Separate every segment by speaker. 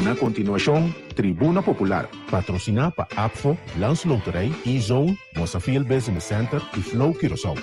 Speaker 1: Na kontinuashon, Tribuna Popular.
Speaker 2: Patrosiná pa APFO, Landsloterij, E-Zone, Mosafil Business Center i Flow Curaçao.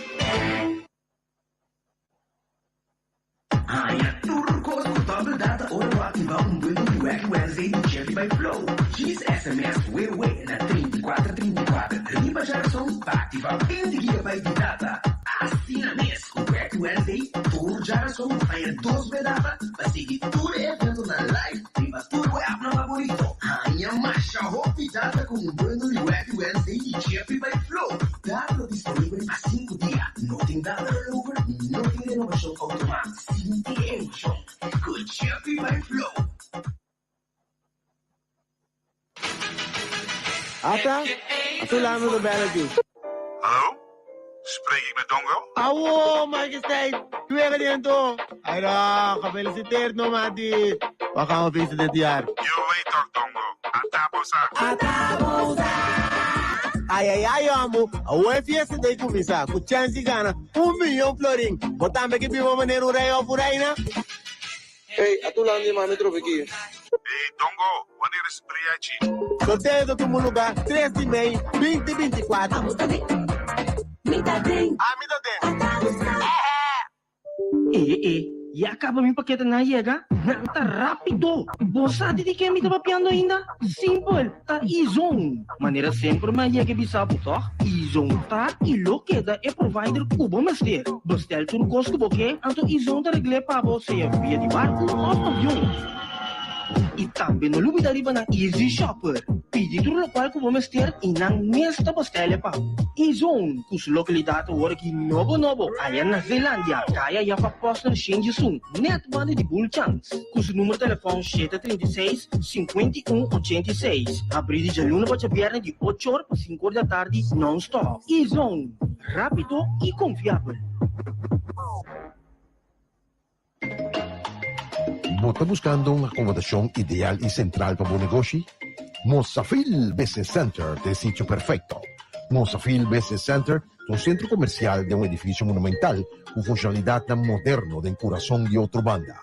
Speaker 3: Haña tur kos ku dòbel data ora bo aktivá un bundel di Wacky Wednesday di Chevy by Flow. Djis sms WW na 34 34 riba djarason pa aktivá 20 gigabyte di data. Asina mes ku Wacky Wednesday tur djarason bo haña dos be data pa sigui tur e eventonan live riba tur bo appnan favorito. Haña masha hopi data ku un bundel di Wacky Wednesday di Chevy by Flow. Data ta disponibel pa sinku dia. No tin data rollover, no tin renobashon outomat. Sinti e emoshon ku Chevy by Flow.
Speaker 4: Ata, a fulano ta bel aki.
Speaker 5: Hallo, spreek ik met Dongo?
Speaker 4: Awo, majesteit, twega di anto. Ayra, gefeliciteerd no mati. Wat gaan we feesten dit jaar?
Speaker 5: Je weet toch Dongo, ata bo sa.
Speaker 4: Ata bo sa! Ay ay ay amo, awo e fiesta ta cuminsa cu chance di gana un milyon florin. Bo tambe ke biba manera un rey of un reina?
Speaker 6: Hey, a tu landi mami trobe ki.
Speaker 5: Hey Dongo, wanneer is briachi?
Speaker 4: Sorteo ta tuma lugar tres di mei binti binti kuater.
Speaker 7: Abo ta den, mi ta den.
Speaker 4: Ami ta den.
Speaker 7: Ata bo sa.
Speaker 8: E e, ya kaba mi paketenan a yega? Nan ta rápido! Bo sa di di ke mi ta papiando ainda? Simpel, ta E-Zone! Manera semper mi a yega e bisa bo tòg? E-Zone ta i lo keda e provider ku bo mester. Bestel tur kos ku bo ke, anto E-Zone ta regl'é pa bo sea via di barku òf avion. I tambe no lubida riba nan Easy Shopper. Pidi tur lokual ku bo mester i nan mes ta bestel e pa bo. E-Zone, ku su lokalidat awor aki nobo nobo aya na Zeelandia, kaya Jaffa Posner Shenjisun, nèt banda di Bulchans. Ku su numero telefòn 736, 51, 86. Habrí di djaluna pa djabièrnè di ocho or pa sinku or di atardi nòn-stòp. E-Zone, rápido i konfiabel.
Speaker 2: Bo ta buskando un akomodashon ideal i sentral pa bo negoshi? Mosafil Business Center ta e sitio perfekto. Mosafil Business Center ta un sentro komersial den un edifisio monumental ku funshonalidatnan moderno den kurason di Otrobanda.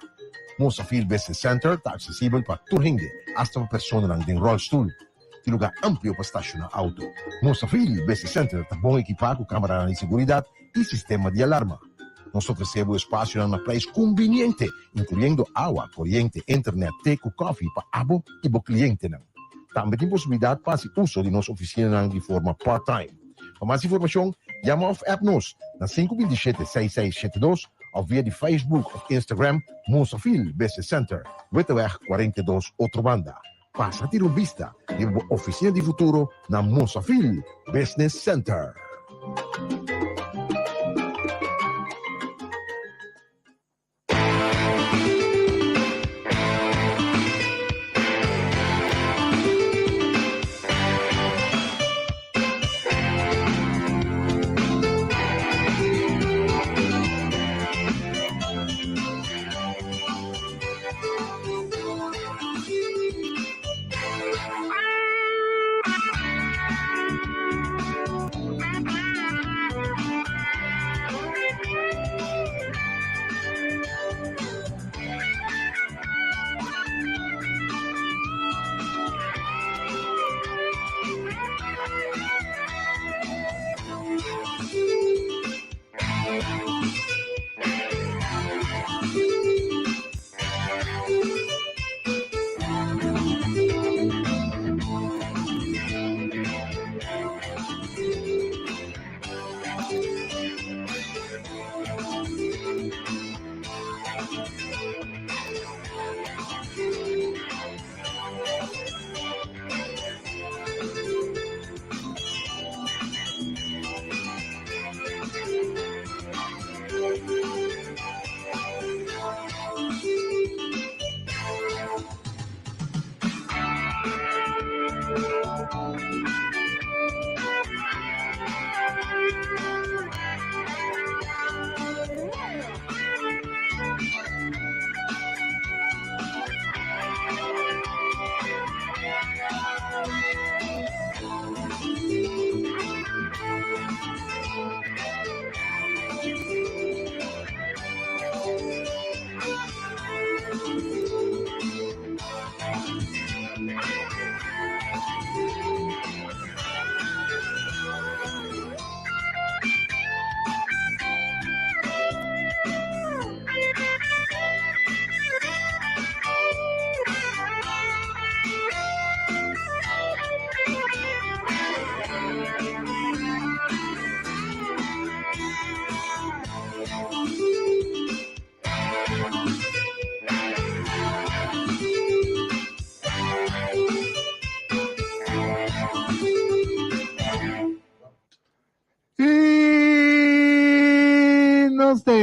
Speaker 2: Mosafil Business Center ta aksesibel pa tur hende, asta pa personanan den ròlstul. Tin lugar amplio pa stashoná outo. Mosafil Business Center ta bon ekipá ku kameranan di seguridat i sistema di alarma. Nos ta ofresé bo espasionan na prijs kumbiniente, inkluyendo awa, koriente, internet, te ku kòfi pa abo i bo klientenan. Tambe tin posibilidat pa hasi uso di nos ofisinanan di forma part-time. Pa mas informashon, yama òf app nos na 527 6672 òf via di Facebook òf Instagram Mosafil Business Center, Witteweg 42, Otrobanda. Pasa tira un bista riba bo oficina di futuro na Mosafil Business Center.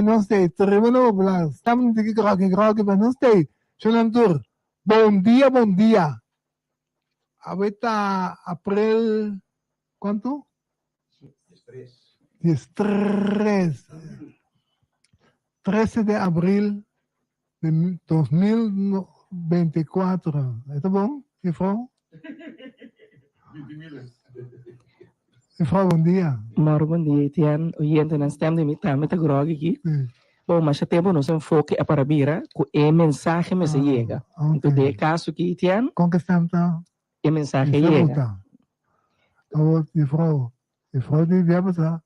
Speaker 9: tei, nos tei. Tribuna Popular, stap un tiki gròki gròki, pero nos tei. Shonnan tur, bon dia, bon dia. Awe ta aprel kuantu? Diestres. Trese di abril di 2024. E ta bon, jufrou? Jufrou, bon dia.
Speaker 10: Mauro, bon dia, Etienne. Oyentenan, stem di mi tambe ta grògi aki. Bon, masha tempu nos enfoke a para bira ku e mensahe mester yega. Anto den e kaso aki, Etienne.
Speaker 9: Kon ke stem ta?
Speaker 10: E mensahe a yega.
Speaker 9: Awor, jufrou, jufrou di bia pasá.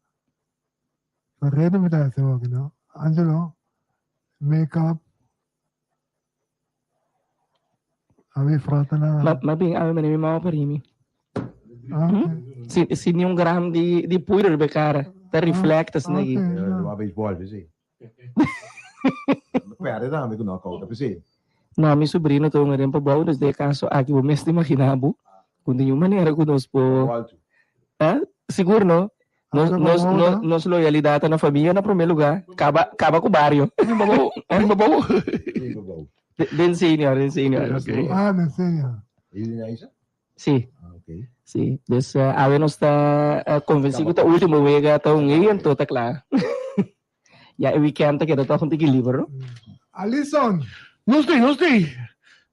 Speaker 9: Redo mi ta hasi awor no. Angelo, make up. Awe frota na.
Speaker 10: Ma ma bin awe mene mi mama pari mi.
Speaker 9: Ah,
Speaker 10: hmm? Si si ni un gram di di puiro riba cara, ta reflect asina aki.
Speaker 2: Okay. Baseball, si. Perde tambe ku knockout, si.
Speaker 10: No, mi sobrino ta un pa bou, dus den e kaso aki bo mes ta imagina bo ku ningun manera ku nos por. Eh? Sigur no. Nos, nos, nos, nos loyalidad ta na familia na primer lugar. Kaba, kaba ku bario. Den senior, den senior.
Speaker 9: Okay. Ah, den senior.
Speaker 10: Sí. Sí. Dus uh, awe nos ta uh, convencí ku ta último wega ta un ei, anto ta kla. Ya e weekend ta keda toch un tiki liber, no?
Speaker 9: Alison!
Speaker 11: Nos tei, nos tei.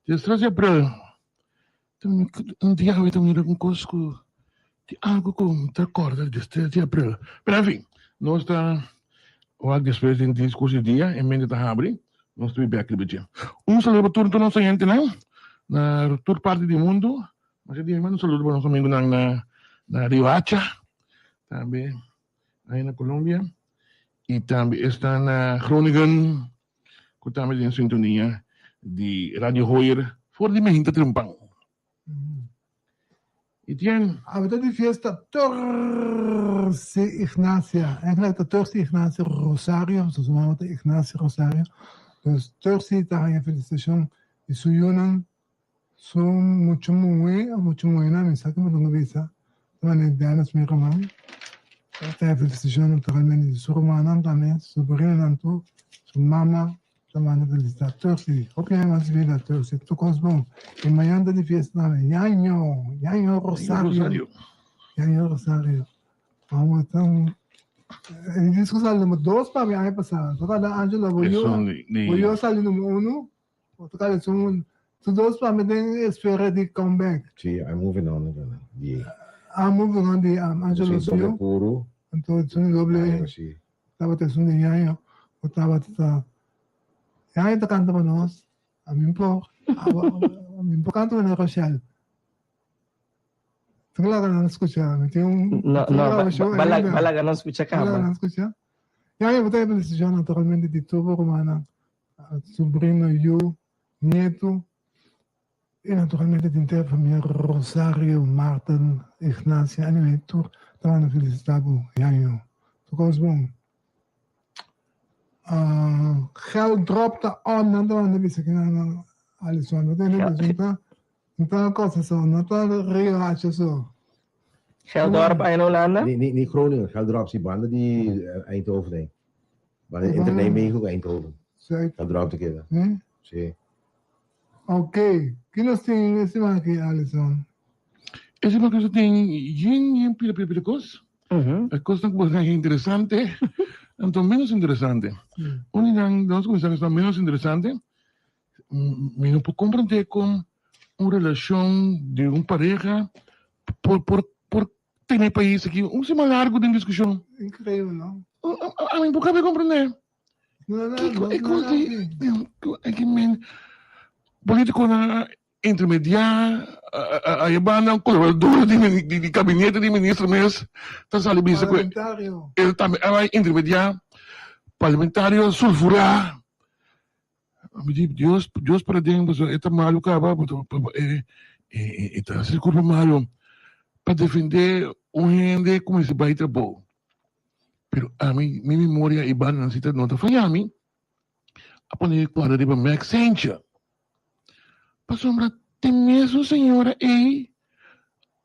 Speaker 11: 13 di april. Un dia awe ta mira un kos ku tin algu ku mi ta kòrda di 13 di april. Pero en fin, nos ta wak despues den diskurso di dia, e mente ta habri, nos ta bin bèk riba dje. Un saludo pa tur tur nos oyentenan na tur parti di mundu. Masha dia mi manda un saludo pa nos amigunan na na Riohacha, tambe Ahí na Colombia y tambe esnan na Groningen cu tambe den sintonia di Radio Hoyer for di Mehinta Trumpan. Etienne.
Speaker 9: Awe ta di fiesta Tursi Ignacia. Eigenlijk ta Tursi Ignacia Rosario, su mama ta Ignacia Rosario. Dus Tursi ta haña felicitacion di su yunan Su mucha muhé of mucha muhénan, mi sa kico bo ta bisa, ta manera Dennis mi ruman, ta e felicitacion naturalmente di su rumannan tambe, su sobrinonan tur, su mama ta manda felicita Tursi, hopi aña mas bida Tursi, tur cos bon, y mañana ta di fiesta tambe, Yaño, Yaño Rosario, Yaño Rosario, amo ta un, e disco sali number dos pa mi aña pasa, tabata Angelo Boyo, Boyo sali number uno. Portugal es un su dos pa mi den espera di comeback.
Speaker 2: Sí, I'm moving on di.
Speaker 9: I'm moving on di um, Angelo
Speaker 2: Doble
Speaker 9: Sio.
Speaker 2: puro.
Speaker 9: Anto esun doble
Speaker 2: Sí.
Speaker 9: tabata esun di Yayo ku tabata ta Yayo ta kanta pa nos. A mi por a mi por kanta manera Rochelle. Tú laga nan skucha. Mi tin un
Speaker 10: No,
Speaker 9: tin
Speaker 10: no,
Speaker 9: un grabashon
Speaker 10: ba,
Speaker 9: ainda.
Speaker 10: ba laga nan skucha
Speaker 9: Ba laga
Speaker 10: kaba.
Speaker 9: nan skucha. Yayo bo ta e felisitashon naturalmente di tur bo rumannan. Sobrino, yu, nietu y naturalmente di henter famia Rosario, Marten, Ignacia, anyway tur ta manda felicita bo Yayo. Tur cos bon. Gel drop ta on nan ta manda bisa ki nan Alison no tende pues no ta no ta cosa so no ta Rio Hacha so.
Speaker 10: Geldorp ay na Hulanda?
Speaker 2: Ni ni Groningen, Geldorp si banda di Eindhoven ei. Maar entre Nijmegen ku Eindhoven.
Speaker 9: Zuid.
Speaker 2: Dat drop te keda.
Speaker 9: Hm?
Speaker 2: Sí.
Speaker 9: Ok. Ki nos tin e siman aki, Alison?
Speaker 11: E siman aki nos tin yen yen pila pila pila kos. E kosnan ku bo haña interesante, anto menos interesante. Un di nan, nos kuminsá ku esnan menos interesante, mi no por komprendé kon un relashon di un pareha por por por Tene e pais aki un siman largu den diskushon.
Speaker 9: Increíble, no?
Speaker 11: Ami por kabe komprendé.
Speaker 9: No, no,
Speaker 11: Kiko
Speaker 9: no,
Speaker 11: e
Speaker 9: no,
Speaker 11: kos
Speaker 9: no,
Speaker 11: di aki men politikonan a intermediá a e banda un kolaborador di di kabinete di minister mes ta sali bisa ku
Speaker 9: Parlamentario.
Speaker 11: el tambe a bai intermediá parlamentario sulfurá. Mi di Dios Dios para den pasobra e ta malu kaba e e ta hasi kurpa malu pa defende un hende ku mester bai trabou pero ami mi memoria i banda nan si ta no ta faya mi a pone kuadra riba Maxentia pasobra te mesun señora ei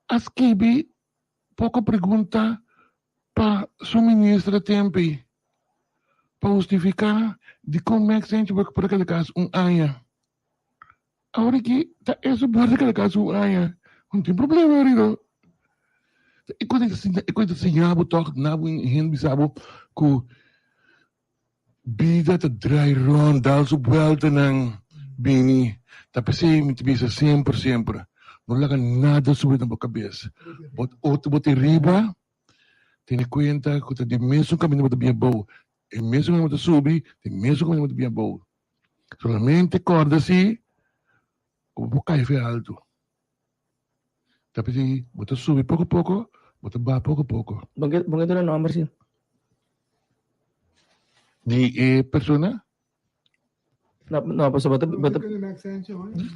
Speaker 11: a skibi poko pregunta pa su minister tempo ei. Pa hustifiká dikon Max Sanchez por a keda kas un aña. Awor aki ta e su por a keda kas un aña. No tin problema ahorita. E kos ta siña, e kos ta siña bo tòg na bo hende bisa bo ku bida ta drai rònt, dal su buèltanan bini. Ta p'esei mi ta bisa semper semper, no laga nada subi na bo kabes. Bo ota bo te riba, tene kuenta ku ta di mesun kaminda bo ta bini abou. E mesun kaminda bo ta subi, di mesun kaminda bo ta bini abou. Solamente kòrda si ku bo por kai fe altu. Ta p'esei bo ta subi poko poko, bo ta baha poko poko.
Speaker 10: Bo ke bo ke duna nòmber si?
Speaker 11: Di e persona?
Speaker 10: No, no, pasobra bo ta, bo ta.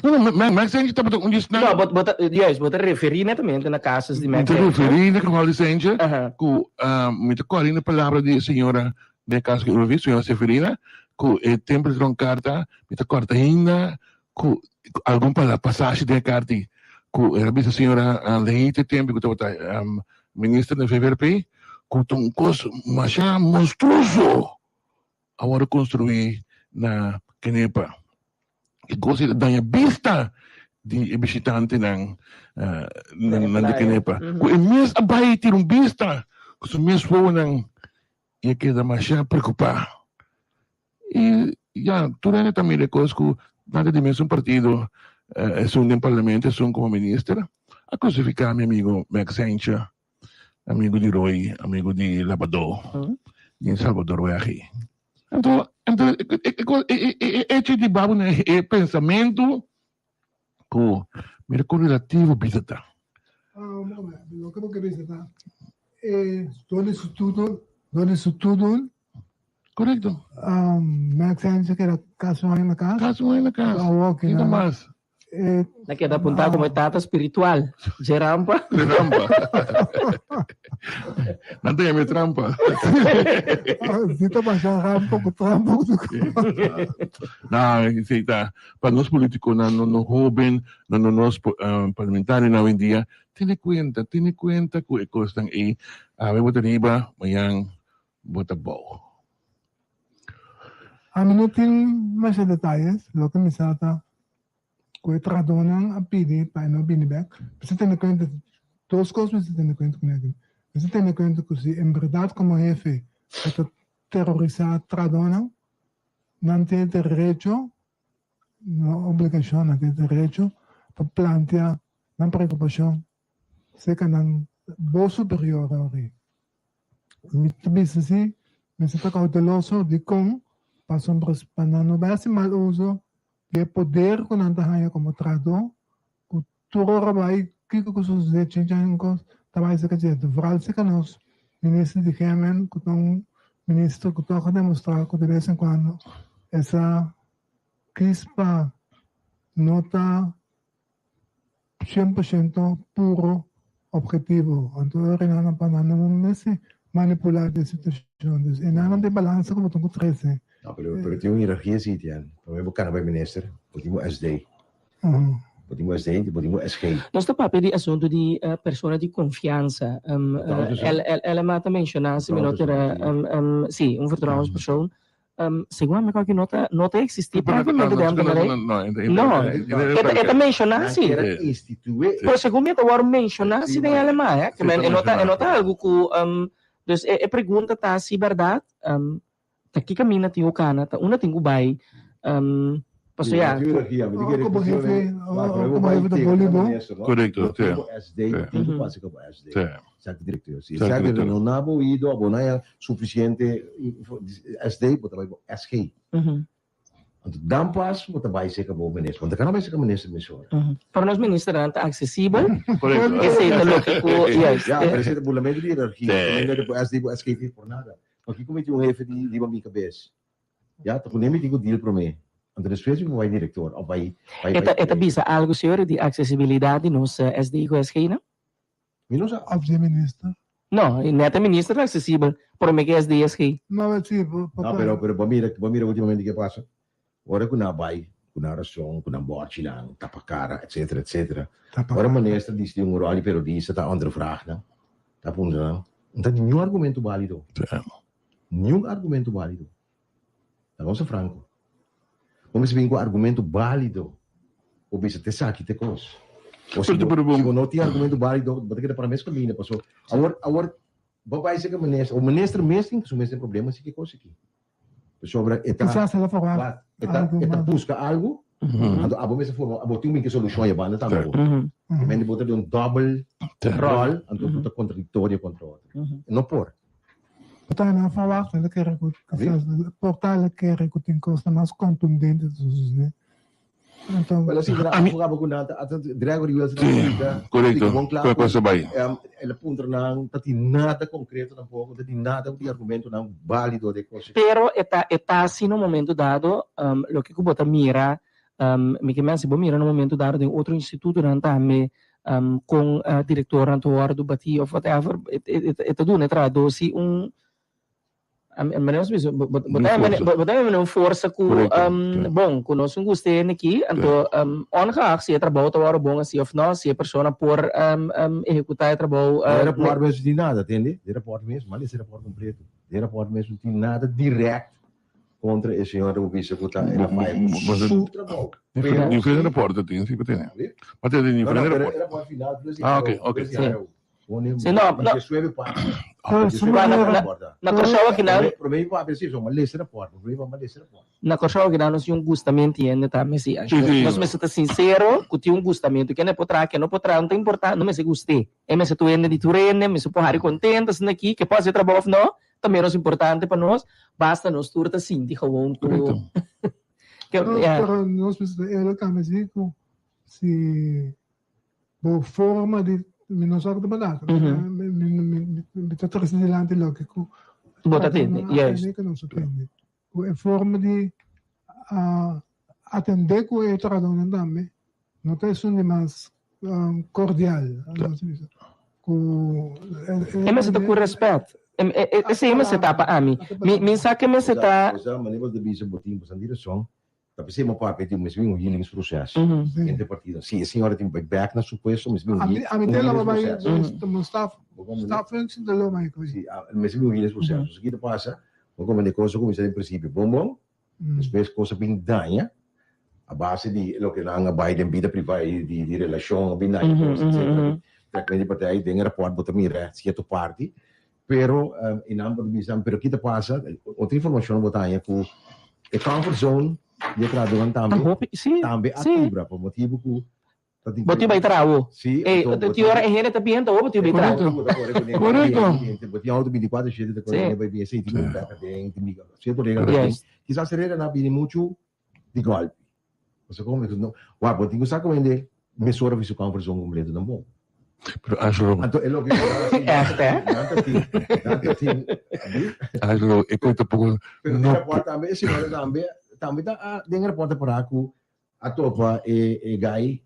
Speaker 11: No, no, Max Sanchez tabata un di esnan.
Speaker 10: No, bo, bo ta, juist, bo ta referí netamente na casos di Max
Speaker 11: Mi ta
Speaker 10: Sanchez.
Speaker 11: referí na geval di Sanchez,
Speaker 10: Aha.
Speaker 11: ku mi ta kòrda na palabra di e señora den e caso ku eu vi, señora Seferina, ku e tempu di tron karta, mi ta kòrda ainda ku algun pasashi den e karta ei, ku el a bisa señora Leite tempu ku tabata minister den VVRP, ku ta un kos masha monstruoso. a wòrdu konstruí na Kenepa. E kos ei ta daña bista di e bishitantenan nan di Kenepa. Ku e mes a bai tira un bista ku su mes wowonan i a keda masha preokupá. I ya, tur hende ta mira e kos ku nan ta di mesun partido, esun den parlamento, esun komo minister, a krusifiká mi amigo Max Hencha. Amigo di Roy, amigo di Labadó, di Salvador Weghi. Anto, anto e e hecho di babo na e pensamentu ku mira kon relativo bida ta.
Speaker 9: Loke bo ke bisa ta e dor di su tudo, dor di su tudun.
Speaker 11: Korekto.
Speaker 9: Max Sanchez keda kasi un aña na kas.
Speaker 11: Kasi un aña na kas. Nada mas.
Speaker 10: Na keda apuntá komo e tata spiritual dje rampa.
Speaker 11: Dje rampa. Nan ta yama e trampa.
Speaker 9: Si ta basha rampa ku trampa ku
Speaker 11: No, esei ta pa nos politikonan, no no hoben, no no nos parlamentarionan awendia, tene kuenta, tene kuenta ku e kosnan ei. Awe bo ta riba, mañan bo ta bou.
Speaker 9: Ami no tin masha detayes, loke mi sa ta ku e trahadónan a pidi pa e no bini bèk. Mester tene kuenta, dos kos mester tene kuenta ku nèt. Mester tene kuenta ku si en bèrdat komo hefe bo ta terorisá trahadónan, nan tin e derecho, no obligashon, nan tin e derecho pa plantea nan preokupashon Serka nan bo superior ori. Mi ta bisa si, mester ta kouteloso dikon pasobra pa nan no bai hasi mal uso di e poder ku nan ta haña komo trahadó ku tur ora bai kiko ku sosodé chinchan kos ta bai serka dje. Vooral serka nos minister di GMN ku ta un minister ku tòg a demostrá ku de bes en kuando e sa kis pa no ta 100% puro objetivo. Anto e renan pa nan no mester manipula de situacion. Dus e nan den balansa como tin cu trece.
Speaker 2: No, pero, pero tin un hierarquia si, Tian. Prome bo cana bay minister, bo tin bo SD. Bo tin bo SD, bo tin bo SG.
Speaker 10: Nos ta papia di asuntu di persona di confiansa. El a ta menciona si mi no ta si, un vertrouwenspersoon. Segun ami kòke no ta no ta eksistí práktikamente den ambtenarai. No, e ta e ta menshoná si. Pero segun mi e ta wòrdu menshoná si den LMA, eh. Ke men e no ta e no ta algu ku dus e e pregunta ta si bèrdat ta ki kaminda tin ku kana, ta unda tin ku bai. Paso ya.
Speaker 9: Komo hefe, komo hefe ta boli bo.
Speaker 11: Korekto, sí. Sí.
Speaker 2: Exacto, directeur. Si exacto, directeur. No na bo oído, abo na ya suficiente SD, bo ta bai bo SG. Anto dan pas bo ta bai seca bo minister. Want kan bai seca minister mesora.
Speaker 10: Pero nos ministernan ta accesibel. Correcto. Esey ta loke cu, juist.
Speaker 2: Ja, pero esey ta burlamento di hierarchia. Sí. Bo SD, bo SG por nada. Pakiko mi tin un hefe di riba mi cabes? Ya, ta pone mi tin cu deal prome. Anto despues mi por bai director of bai
Speaker 10: bai. E ta e ta bisa algo señor di accesibilidad di nos SD cu SG nan?
Speaker 2: Mi no sa.
Speaker 9: Of di e minister?
Speaker 10: No, net e minister ta accesibel, prome cu SD SG.
Speaker 9: No, wel si, bo
Speaker 2: No, pero pero bo mira bo mira ultimamente ke pasa. Ora cu nan bai cu nan rason, cu nan borchinan, tapa cara, etcetera, etcetera. Ora minister dici un rol di periodista ta ondervraag nan, ta puntra nan, no ta niun argumento balido. Niun argumento balido. Ta nos franco. Bo mester bin ku argumento bálido. Bo bisa te esaki te kos. O si bo, si bo no tin argumento bálido, bo ta keda para mes kaminda. Paso awor, awor bo bai seka minister, o minister mes tin su mes tin problema si ki kos aki. Pasobra e ta,
Speaker 9: Kisas el a forma
Speaker 2: e ta,
Speaker 9: algo
Speaker 2: e ta
Speaker 9: mas.
Speaker 2: buska algu, anto abo mester forma, abo tin un ke solushon e banda tambe bo. Mente bo ta den un dòbel ròl, anto bo ta kontradiktorio kontra otro. No por.
Speaker 9: Por nan verwacht el a kere ku kisas por ta el a kere ku tin kosnan mas kontundente ta sosodé. Anto.
Speaker 2: Wel asina nan a jugaba ku nan ta Gregory Wilson a splika
Speaker 11: Korekto,
Speaker 2: splika bon kla
Speaker 11: ku a
Speaker 2: ku
Speaker 11: pasa bai.
Speaker 2: el a puntra nan ta tin nada konkreto tampoko, ta tin nada di argumentonan bálido de kos.
Speaker 10: Pero e ta e ta asina un momento dado loke ku bo ta mira mi ke men si bo mira na un momento dado den otro institutonan tambe kon direktornan ta wòrdu batí òf whatever e ta duna e trahadó si un manera nos bisa bo ta bo ta un forsa ku bon ku nos no gusta hende aki anto ongeacht si e trabou ta wòrdu bon hasi òf no si e persona por ehekutá e trabou.
Speaker 2: Den rapòrt mes no tin nada tende den rapòrt mes mal ese rapòrt kompleto den rapòrt mes no tin nada dirèkt Contra e señor ta bisa cu ta el a faya cu su trabou.
Speaker 11: Pero diferente rapport tin, si tin. Ma tin diferente rapport.
Speaker 2: No, no, rapport final plus
Speaker 11: Ah, ok, ok.
Speaker 10: Si no, no. Na Kòrsou akinan.
Speaker 2: Prome mi papia si, so mi a lesa rapport, prome mi a lesa rapport.
Speaker 10: Na Kòrsou akinan nos tin un gustamento hende tambe si. Nos mester ta sincero cu tin un gustamento. Ken e por traha, ken no por traha, no ta importa, no mester gust'é. E mester tur hende di tur hende, mester por hari contento asina aki, ke por haci e trabou of no. Ta menos importante pa nos, basta nos tur ta sinti gewoon ku
Speaker 9: Pero, pero nos mester ta eerlijk tambe si ku si bo forma di mi no sa ku ta berdad mi mi mi ta trese dilanti loke ku
Speaker 10: Bo ta tende, juist.
Speaker 9: ku nos ta tende. Ku e forma di atende ku e trahadónan tambe no ta esun di mas cordial. Ku
Speaker 10: E mester ta ku rèspèt. Esei mester ta pa ami. Mi sa ke mester ta.
Speaker 2: Osea, manera bo ta bisa bo tin bastante rason. Ta p'esei bo papia tin mester bin un healingsproces entre partido. Si e señora tin bai bek na su puesto mester bin un healingsproces. Si, mester bin un healingsproces. Pasobra ki ta pasa, bo komende kos a kuminsá den prinsipio bon bon, despues kos a bin daña a base di loke nan a bai den bida privá i di relashon a bin daña kos etcetera. Trekmente di partij den e rapòrt bo ta mira sierto parti Pero e nan por bisa, pero ki ta pasa? Otro informacion bo ta haña cu e comfort zone di e trahadornan tambe, tambe a kibra pa motibo cu ta tin
Speaker 10: Bo tin bai traha.
Speaker 2: Si,
Speaker 10: Ey, ti ora e hende ta bienta bo tin bai traha.
Speaker 2: Correcto. Bo tin auto 24 siete ta core bai bien, si tin un bek aden, tin cierto regla. Kisas e reglanan a bini mucho di golpi. Pasobra como no, wak, bo tin cu sa cu hende mesora fi su comfort zone completo tampoco.
Speaker 11: Pero Angelo.
Speaker 2: Anto e loke nan ta haci,
Speaker 10: Echt, hè?
Speaker 2: nan ta tin, nan ta tin, abi?
Speaker 11: Angelo, e cosa tampoco
Speaker 2: Pero
Speaker 11: no
Speaker 2: den rapport tambe, e señora tambe, tambe ta a, den rapport ta para cu a topa e, e guy,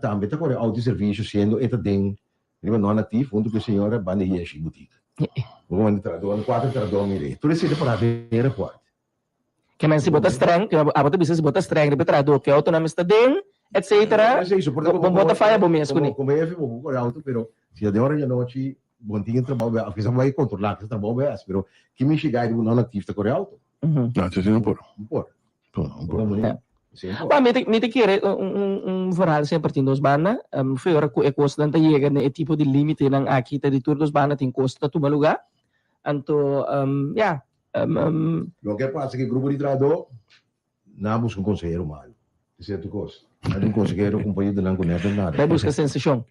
Speaker 2: tambe ta core auto di servicio siendo e ta den riba non actief hunto cu e señora banda Hiashi Boutique. Bo manda trahador, cuatro trahador mire. Tur esey ta para den rapport.
Speaker 10: Ke men si bo ta streng, abo ta bisa si bo ta streng riba e trahadó ke auto nan mester den, etcetera, bo bo ta faya bo mes kuné.
Speaker 2: Como jefe bo por kore auto, pero si ta den ora di anochi bo no tin e trabou bes, of kisas bo bai kontrolá kisas trabou bes, pero ki mishi gai di bo non aktif ta kore auto?
Speaker 11: No, esei no por.
Speaker 2: No por.
Speaker 11: No por.
Speaker 10: Ba, mi ta mi ta kere un un verhaal semper tin dos banda, fe ora ku e kosnan ta yega na e tipo di limitenan aki ta di tur dos banda tin kos ta tuma lugá, anto ya,
Speaker 2: Loke a pasa ku e grupo di trahadó nan a buska un konsehero malu. Esei tur kos. Nan tin un konsehero ku pa yuda nan ku nèt nada.
Speaker 10: Bai buska sensashon.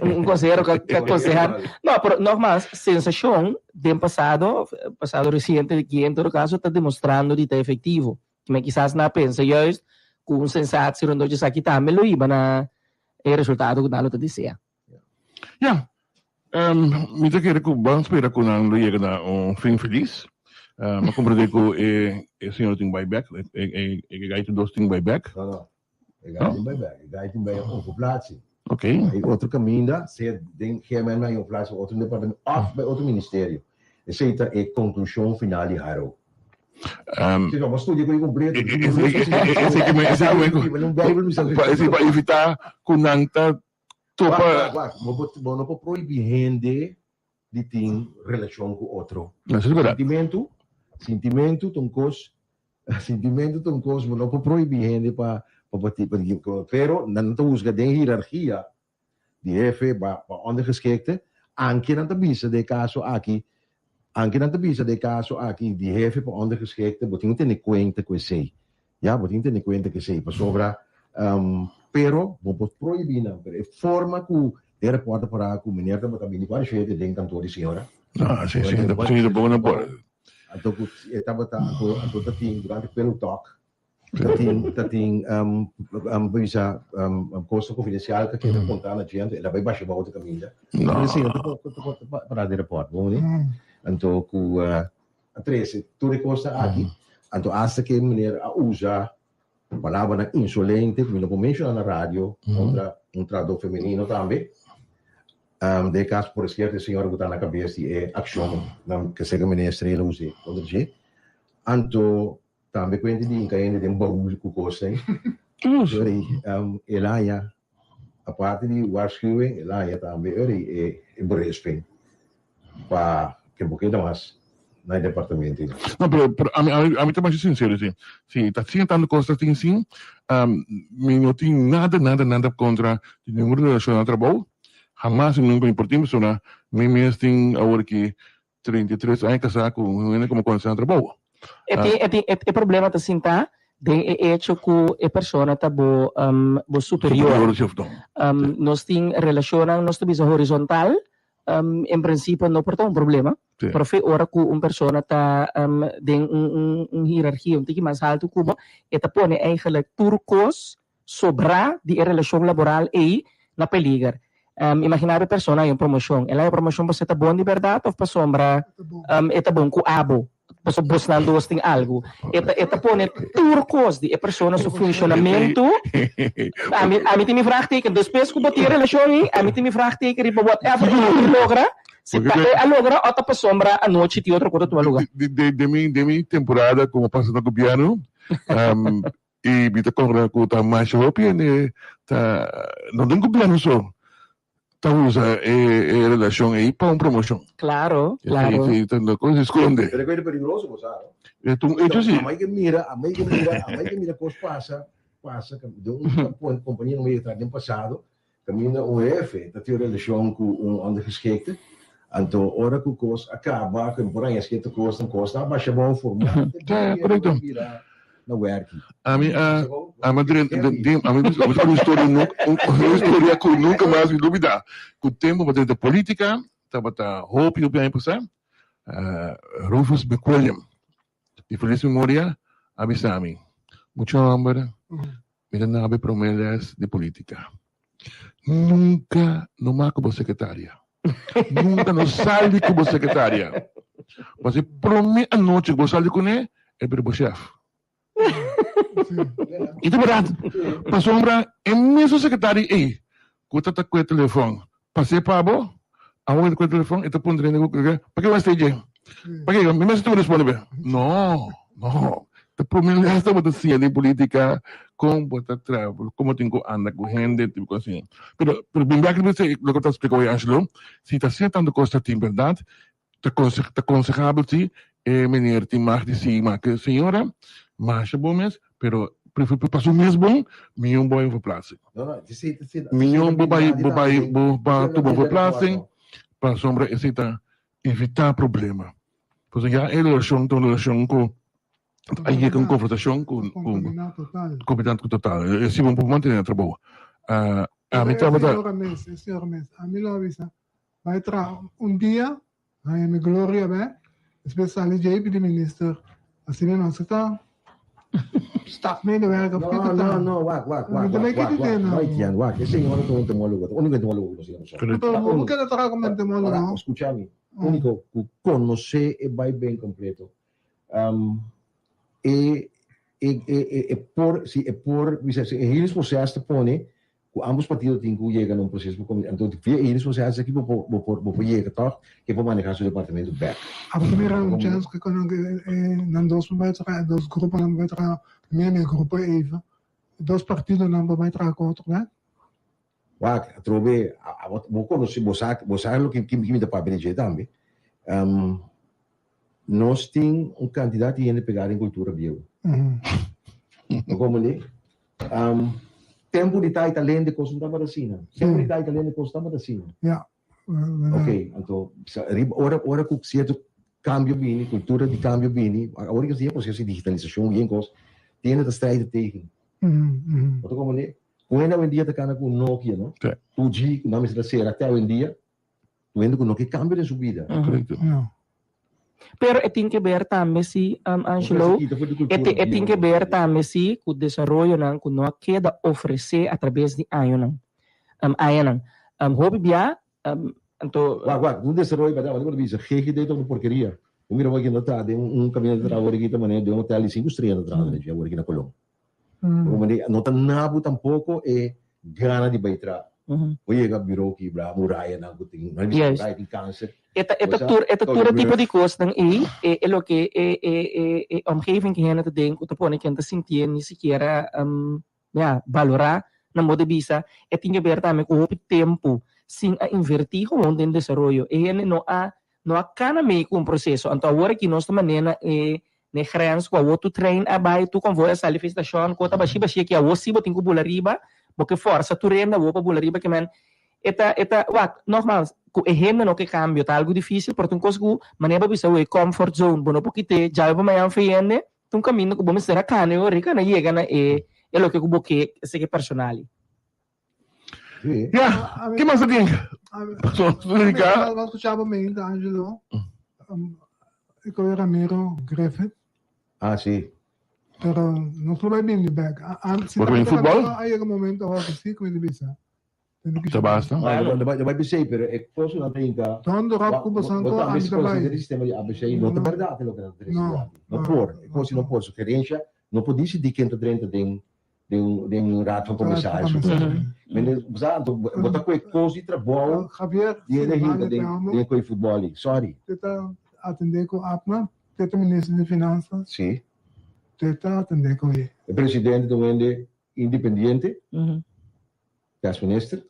Speaker 10: Un konsehero ku a konsehá. No, pero nogmaals, sensashon den pasado, pasado resiente aki en todo kaso ta demostrando di ta efektivo. Men kisas nan a pensa juist ku un sensatio rondó dje esaki tambe lo hiba na e resultado ku nan lo ta desea.
Speaker 11: Ya, mi ta kere ku ban spera ku nan lo yega na un fin felis. Mi a komprendé ku e e señor tin bai bèk, e e gai tin dos tin bai bèk.
Speaker 2: No, no, e gai tin bai bèk, e gai tin bai otro plaatsi.
Speaker 11: Ok.
Speaker 2: Bai otro kaminda, sea den GMN bai un plaatsi, otro departamento òf bai otro ministerio. Esei ta e konklushon final di Haro. Si no, bo studia ku e kompleto.
Speaker 11: Esei ke mi, esei pa evitá ku nan ta Topa.
Speaker 2: Wak, wak, wak. Bo, bo no por prohibí hende di tin relashon ku otro.
Speaker 11: No, eso es berdad.
Speaker 2: Sintimentu, sintimentu ta un kos. Sintimentu ta un kos, bo no por prohibí hende pa pa pa pero nan ta husga den hierarkia di hefe pa pa ondergeschikte, anke nan ta bisa den e kaso aki, anke nan ta bisa den e kaso aki di hefe pa ondergeschikte, bo tin ku tene kuenta ku esei, ya, bo tin ku tene kuenta ku esei, pasobra pero bo por prohibí nan, pero e forma ku den rapòrt ta pará ku meneer tabata bini ku arshete den kantor di señora.
Speaker 11: Ah, si, si, si, bo no por.
Speaker 2: Anto ku e tabata anto anto ta tin durante pillow talk ta tin ta tin um um bisa um cosa confidencial ka keda konta na dje anto el a bai basha bou ta kaminda.
Speaker 11: No.
Speaker 2: Pero si, anto por por por para di report bo ni. Anto ku a trese tur e kosnan aki anto asta ke meneer a usa palabranan insolente ku mi no por menshoná na radio kontra un trahadó femenino tambe. Den e kaso por eskerto e señora ku ta na kabes di e akshon nan ke seka minister el a us'é kontra dje. Anto tambe kuenta di hinka hende den baul ku kosnan. Sorry, el a haña aparte di waarschuwing el a haña tambe e berisping. Pa ke bo keda mas na e departamento ei.
Speaker 11: No, pero, pero ami, ami, ami ta masha sincero, si. Si ta asina tanto cos ta tin sin, mi no tin nada, nada, nada contra di ningun relacion na trabou. Hamas y nunca mi por tin, pasobra mi mes tin awor aki 33 aña casá cu un hende cu mi conoce na trabou.
Speaker 10: E tin, e tin, e problema ta sinta den e hecho cu e persona ta bo, bo superior.
Speaker 11: Superior, si of no.
Speaker 10: Nos tin relacionnan, nos ta bisa horizontal, En principio no por ta un problema, pero fe ora cu un persona ta den un hierarchia un tiki mas halto cu bo, e ta pone eigenlijk tur cos sobra di e relacion laboral ey na peliger. Imagina bo e persona hay un promocion, el hay promocion pasobra e ta bon di berdad of pasobra e ta bon cu abo? Pasobra bosnan dos tin algu. E ta, e ta pone tur kos di e persona su funshonamentu. Ami, ami tin mi vraagteken. Despues ku bo tin e relashon ei, ami tin mi vraagteken riba whatever e tin logra. Si ta e a logra o ta pasobra anochi tin otro kos ta tuma luga.
Speaker 11: Den, den, den mi, den mi temporada komo pastor na gobièrnu, i mi ta kòrda ku ta masha hopi hende ta, no den gobièrnu so, ta usa e e relacion ei pa un promocion.
Speaker 10: Claro, claro.
Speaker 11: Sí, sí, ta cosa esconde.
Speaker 2: Pero es peligroso, bo sa, no?
Speaker 11: E ta un hecho sí.
Speaker 2: Amai ke mira, amai ke mira, amai ke mira cos pasa, pasa, de un compañía no me den pasado, caminda un jefe ta tin un relacion cu un ondergeschikte, anto ora cu cos a caba, cu por haña cierto cosnan, cos ta basha bon formal.
Speaker 11: Ja, correcto.
Speaker 2: Na werki.
Speaker 11: Ami a ami a drenta den den ami a bisa un historia nunca un historia ku nunca mas mi lubida. Ku tempo pa drenta politica tabata hopi hopi aña pasa Rufus McWilliam di feliz memoria a bisa mi mucha homber mi ta nabe prome les di politica nunca no mak ku bo secretaria nunca no sali ku bo secretaria pasobra e prome anochi ku bo sali kune e bira bo chef. I ta berdad, pasobra e mesun secretario ei ku ta ta ku e telefon pas'é pa bo, awor e ta ku e telefon e ta puntra hende ku pake bo a stay dje? Pake? Mi mester tuba responde be. No, no, ta prome les ta bo ta siña den politica kon bo ta traha, kon bo tin ku anda ku hende, tipo kos asina. Pero, pero bin bek riba esei loke bo ta splika hoy Angelo, si ta asina tantu kos ta tin berdad, Ta ta konsehabel si e meneer tin mag di sigui ma ke señora masha bon mes pero prefer pa su mes bon mion bo bai un verplaatsing. Mion bo bai bo bai bo ba tuma un verplaatsing pasobra esei ta evita problema. Pasobra ya e relashon ta un relashon ku a yega un konfrontashon ku ku kontaminado total. Esei bo no por mantene na trabou. Ami tabata.
Speaker 9: E señora mes, e señora mes. Ami lo a bisa Bai traha un dia, haña mi gloria bek, despues sali djei pidi minister, asina nos ta staf medewerker of kiko ta.
Speaker 2: No, no, wak, wak, wak,
Speaker 9: Mi ta
Speaker 2: wak,
Speaker 9: bai
Speaker 2: wak,
Speaker 9: kiti
Speaker 2: wak,
Speaker 9: den
Speaker 2: no
Speaker 9: nan.
Speaker 2: Etienne, wak, e señora ta un entomólogo, ta único entomólogo ku nos tin na Kòrsou.
Speaker 9: Pero bo keda traha komo entomólogo?
Speaker 2: Ora, skucha mi, único ku konosé e bai ben kompleto. E, e, e, e, e por, si e por, bisa, si e hele proces ta pone Ku ambos partido tin ku yega na un proseso pa komi anto via e responsabilidad aki bo por bo por bo por yega tòg ke por maneha su departamento bèk.
Speaker 9: Abo ta mira un chèns ku nan nan dos por bai traha e dos gruponan por bai traha meme grupo even e dos partidonan por bai traha ku otro bèk?
Speaker 2: Wak atrobe abo bo konosé bo sa bo sa loke ki mi ta papia di dje tambe. Nos tin un kantidat di hende pegá den kultura bieu. Bo komprendé? Tempu di tai talent e kos no tabata asina. Tempu di tai talent e kos tabata asina. Ok, anto riba ora ora ku sierto kambio bini, kultura di kambio bini, awor ku e proseso di digitalisashon i e kos, tin hende ta strijden tegen. Bo ta komprendé? Ku hende awendia ta kana ku un Nokia, no? 2G, ku nan mester ta sera te awendia. Un hende ku no ke kambio den su bida.
Speaker 11: Korekto.
Speaker 10: Pero e tin ke ber tambe si, Angelo, e e tin ke ber tambe si ku desaroyonan ku no a keda ofresé atrabes di añonan, añanan. Hopi bia, anto.
Speaker 2: Wak, wak, un desaroyo pa bo ta bisa GGD ta un porkeria. Bo mira awor ta traha den un kaminda ta traha awor aki ta manera den un hotel di sinku strea ta traha den awor aki na Colon. No ta nabu tampoko e gana di bai tra. Bo yega biro kibra, murayanan ku tin, no bisa muraya tin kanser.
Speaker 10: E ta e ta tur e ta tur e tipo di kosnan ei e e loke e e e e omgeving ku hende ta den ku ta pone ku hende ta sintié ni sikiera ya balorá nan bo ta bisa e tin ke ber tambe ku hopi tempu sin a invertí gewoon den desaroyo e hende no a no a kana mei ku un proseso anto awor aki nos ta manera na e Na e grens ku awor tur trein a bai, tur konvoi a sali for e stashon, ku ta bashi bashi aki, awor si bo tin ku bula riba, bo ke forsa tur hende awor pa bula riba, ke men e ta e ta wak, nogmaals, ku e hende no ke kambio ta algu difisil, pero ta un kos ku manera bo bisa awor e comfort zone bo no por kit'é djawe pa mañan for hende, ta un kaminda ku bo mester a kana e ora i kana yega na e e loke ku bo ke esaki personal.
Speaker 11: Ya, ke mas ta tin? Splica.
Speaker 9: Bo a scucha bo mente, Angelo. E koe Ramiro Griffith.
Speaker 2: Ah, si.
Speaker 9: Pero nos lo bai bini bek.
Speaker 11: Bo ta bini futbol?
Speaker 9: A yega momento awor ku si, ku mi ta bisa.
Speaker 11: Ta basta.
Speaker 2: No bai bisei, pero e kos ku nan ta hinka.
Speaker 9: Tondo ròp ku boso
Speaker 2: anko, ami ta bai. E sistema di ABC no ta bèrdat loke nan ta trese dilanti. No por. E kos no por. Su gerensia no por disidí ken ta drenta den den den un raad van commissaris of zo. Mende sa anto bo ta koe kos di trabou
Speaker 9: Javier
Speaker 2: di hende hinka den den koe futbol ei. Sorry.
Speaker 9: Te ta atende ku APNA, te ta minister di finansa.
Speaker 2: Si.
Speaker 9: Te ta atende ku e.
Speaker 2: E presidente ta un hende independiente. Kas minister,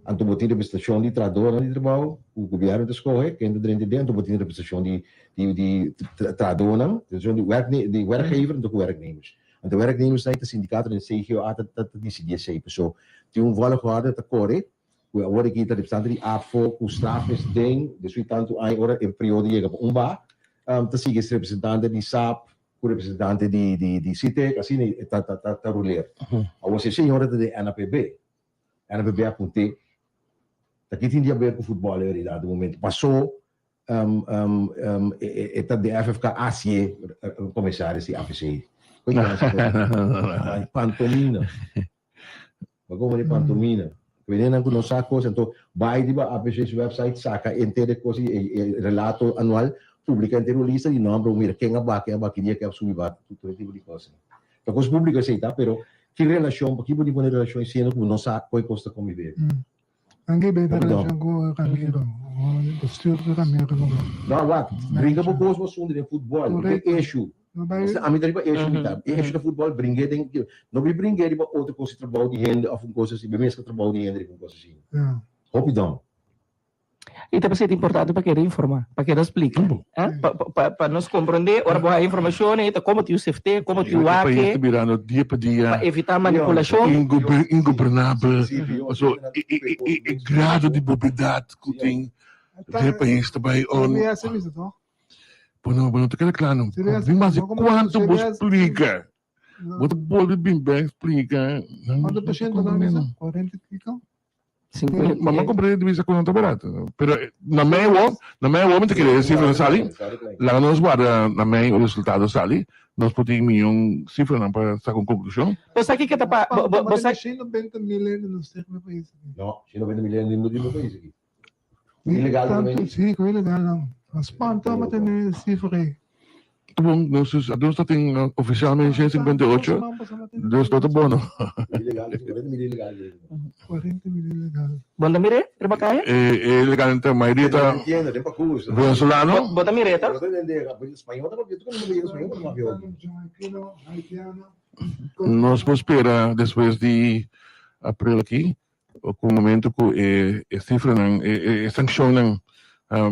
Speaker 2: anto bo tin representashon di trahadornan di trabou ku gobièrnu ta skohe, ken ta drenta den, anto bo tin representashon di di di trahadornan, representashon di werkne di werkgever anto ku werknemers. Anto werknemersnan ta sindikatonan di CGOA ta ta disidí esei. Paso tin un volgorde ta kore ku awor aki ta representante di ABVO ku straf mes den despues di tantu aña ora e periodo yega pa un ba ta sigui es representante di sap, ku representante di di di CITEC, asina e ta ta ta ruler. Awor si e señora ta den NAPB, NAPB a apunt'é, ta ki tin di haber ku futbòl en realidat den momento? Pasó e ta den FFK hasié komisaris di APC. Pantomina. Bo komo di pantomina. Ku no sa kos, anto bai riba APC su website, saka henter e kos, e relato anual, publica henter un lista di nomber, bo mira ken a ba, ken a ba, ki dia ken a subi ba, tur e tipo di kos. Ta kos publico esei ta, pero ki relashon, paki bo tin pone relashon siendo ku bo no sa kon e kos ta konvive?
Speaker 9: Nan ke beta relashon ku Ramiro, bestuur ku Ramiro.
Speaker 2: No, wak, bringa bo kos bo asuntu den futbol, e issue. Ami ta riba issue mi ta. E issue ta futbol, bring'é den, no bi bring'é riba otro kos di trabou di hende òf un kos asina, bi mezcla trabou di hende riba un kos asina. Hopi dom.
Speaker 10: I ta p'esei ta importante pa keda informá, pa keda splika, pa nos komprondé ora bo haña informashon ei ta komo tin sefté, komo tin
Speaker 11: wak. E pais
Speaker 10: ta
Speaker 11: birando dia pa dia.
Speaker 10: Pa evitá manipulashon.
Speaker 11: Ingobernabel. Paso e grado di bobedat ku tin den e pais ta bai on. Bo no ta keda kla no. Bin mas di kuantu bo splika. Bo ta bolbe bin bek splika.
Speaker 9: Kuantu por shento nan bisa? Kuarenta i piko?
Speaker 11: Mama comprende di bisa ku nan ta barato. Pero na mei awor, na mei awor mi ta kere e sifranan sali. Laga nos warda na mei e resultado sali. Nos por tin miyon sifranan pa saka un konklushon.
Speaker 10: Bo sa kiko ta pa, bo, bo, bo sa.
Speaker 9: 120 mil hende nos tin riba e pais aki.
Speaker 2: No, 120 mil hende no tin riba e pais aki. Ilegal
Speaker 9: tambe. Tantu, sí, ku ilegal nan. A spanta ma tene sifra ei.
Speaker 11: Ta bon, nos nos ta tin oficialmente 158, dus no ta bon no.
Speaker 2: Ilegal, 40 mil ilegal.
Speaker 9: 40 mil ilegal.
Speaker 10: Bon ta mir'é riba kaya?
Speaker 11: E e ilegal ta mayoria ta venezolano.
Speaker 10: Bo ta mir'é ta?
Speaker 11: Nos por spera despues di april aki Ku momento ku e sifranan, e sankshonnan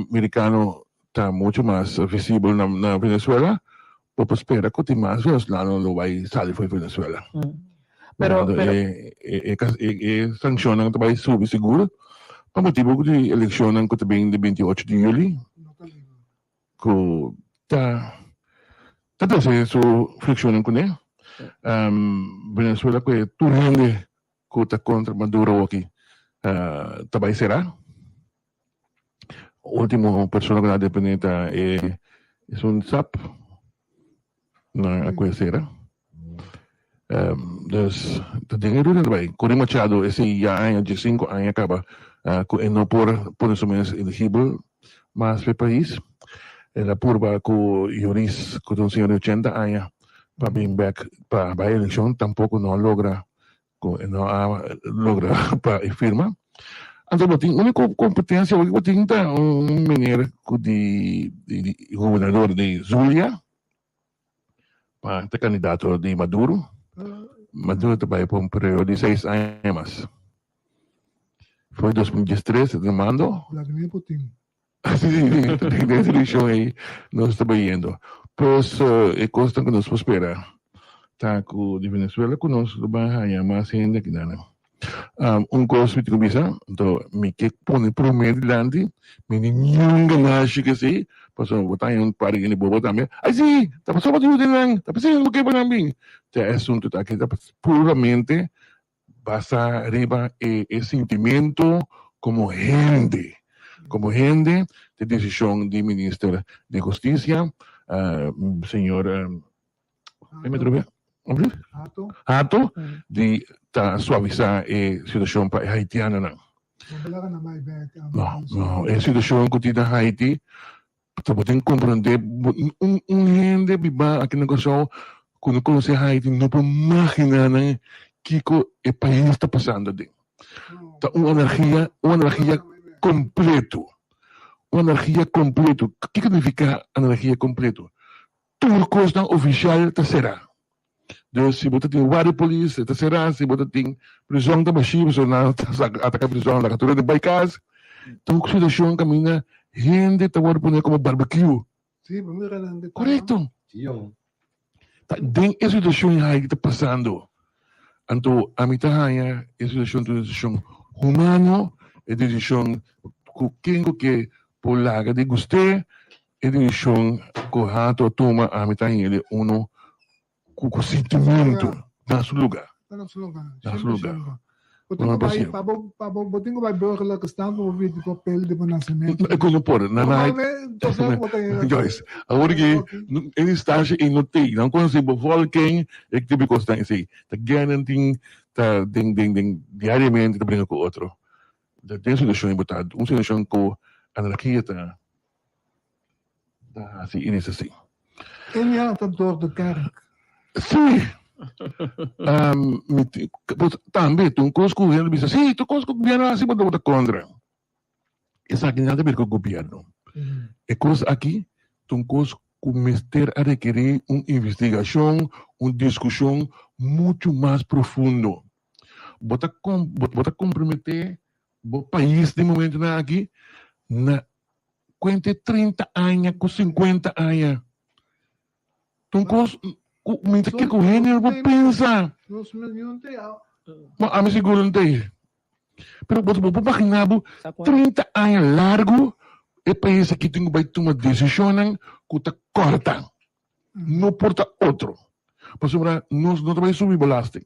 Speaker 11: merikano. ta mucho mas visibel na na Venezuela, bo por spera ku tin mas venezolano lo bai sali for di Venezuela.
Speaker 10: Pero,
Speaker 11: Mirando
Speaker 10: pero,
Speaker 11: e e e e sanshonnan ta bai subi sigur pa motibu ku di elekshonnan ku ta bin di 28 di yuli ku ta ta trese su frikshonnan kuné. Venezuela ku e tur hende ku ta kontra Maduro awoki ta bai será. Ultimo persona ku nan a detené ta e esun sap nan a kue sera. Dus ta den e ruta ta bai. Corina Machado esei ya aña diesinku aña kaba ku e no por pone su mes eligibel mas pa e pais. El a purba ku Yoris ku ta un señor di ochenta aña pa bin bek pa bai elekshon tampoko no a logra ku e no a logra pa e firma. Anto bo tin úniko kompetensia bo ku tin ta un meneer ku di di gobernador di Zulia pa ta kandidato di Maduro. Maduro ta bai pa un periodo di seis aña mas. For 2013 e ta mando.
Speaker 9: Vladimir Putin.
Speaker 11: Sí, sí, sí, den esa direccion ei nos ta bayendo. Pues e cosnan cu nos por spera ta cu di Venezuela cu nos lo ban haya mas hende aki nan. Un cos mi tin cu bisa, anto mi ke pone prome dilanti, mi ni niun ganashi cu esey, pasobra bo ta haya un par di hende bobo tambe, ay si, ta pasobra bo ta yuda nan, ta p'esey nan bo ke pa nan bin. Ta e asunto ta aki ta puramente Basa riba e e sintimento como hende, como hende t'e decision di Minister di Husticia, señor Hato, di ta suavisa e situacion pa e Haitianonan. No, no, e situacion cu tin na Haiti Ta bo tin comprende un un hende biba aki na Kòrsou ku no konosé Haiti no por maginá nan kiko e pais ta pasando aden. Ta un anargia un anargia kompleto un anargia kompleto. Kiko nifiká anargia kompleto? Tur kosnan ofishal ta será. Dus si bo ta tin guardia polis e ta será, si bo ta tin prizòn ta bashí pasobra nan ta ataka prizòn laga tur hende bai kas. Ta un situashon kaminda hende ta wòrdu pone komo barbecue. Korekto. Ta den e situashon ei ta pasando. Anto ami ta haña e situashon ta un situashon humano, e desishon ku ken ku ke por laga di gust'é. E decision cu Hato a tuma ami ta hende uno cu cu sintimento na su lugar.
Speaker 9: Na su lugar.
Speaker 11: Na su lugar.
Speaker 9: Bo tin cu bay pa bo pa bo bo tin cu bay burgerlijke stand pa bo pidi papel di bo nacimento.
Speaker 11: E cu no por. Na na Joyce, awor ki e instancia ei no tey. Nan conoce bo volken e tipo di cosnan esey. Ta guernan tin ta den den den diariamente ta bringa cu otro. Den situacion ei bo ta un situacion cu anarkia ta. Ta hasi i dis asi.
Speaker 9: Enya ta door de kerk.
Speaker 11: Sí. Mi ti, pues, tambe ta un kos ku hende bisa, sí, tur kos ku gobièrnu hasi bo ta kontra. Esaki nada ta ber ku gobièrnu. E kos aki ta un kos ku mester a rekerí un investigashon, un diskushon muchu mas profundo. Bo ta bo ta komprometé bo pais den momentunan aki na Cuente 30 aña cu 50 aña. Ta un cos cu mi ta kiko hende no por pensa. Ma ami sigur no ta ei. Pero bo bo por imagina bo 30 aña largo e pais aki tin cu bay tuma decisionnan cu ta corta. No por ta otro. Pasobra nos no ta bay subi belasting.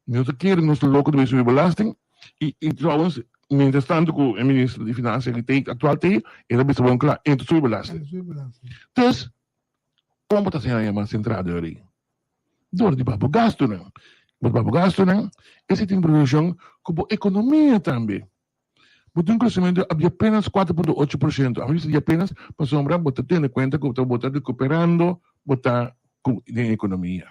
Speaker 11: Mi no ta kere nos ta loko ta bay subi belasting y y trouwens mientras tanto cu e minister di financia ki ta actual ta ahi e ta bisa bon cla e no ta subi belasting. Dus con bo ta haci aña mas entrada ora ahi? Door di baha bo gastonan. Bo ta baha bo gastonan esey tin relacion cu bo economia tambe. Bo tin un crecemento di apenas 4.8%. Ami bisa di apenas pasobra bo ta tene cuenta cu bo ta recuperando bo ta cu den economia.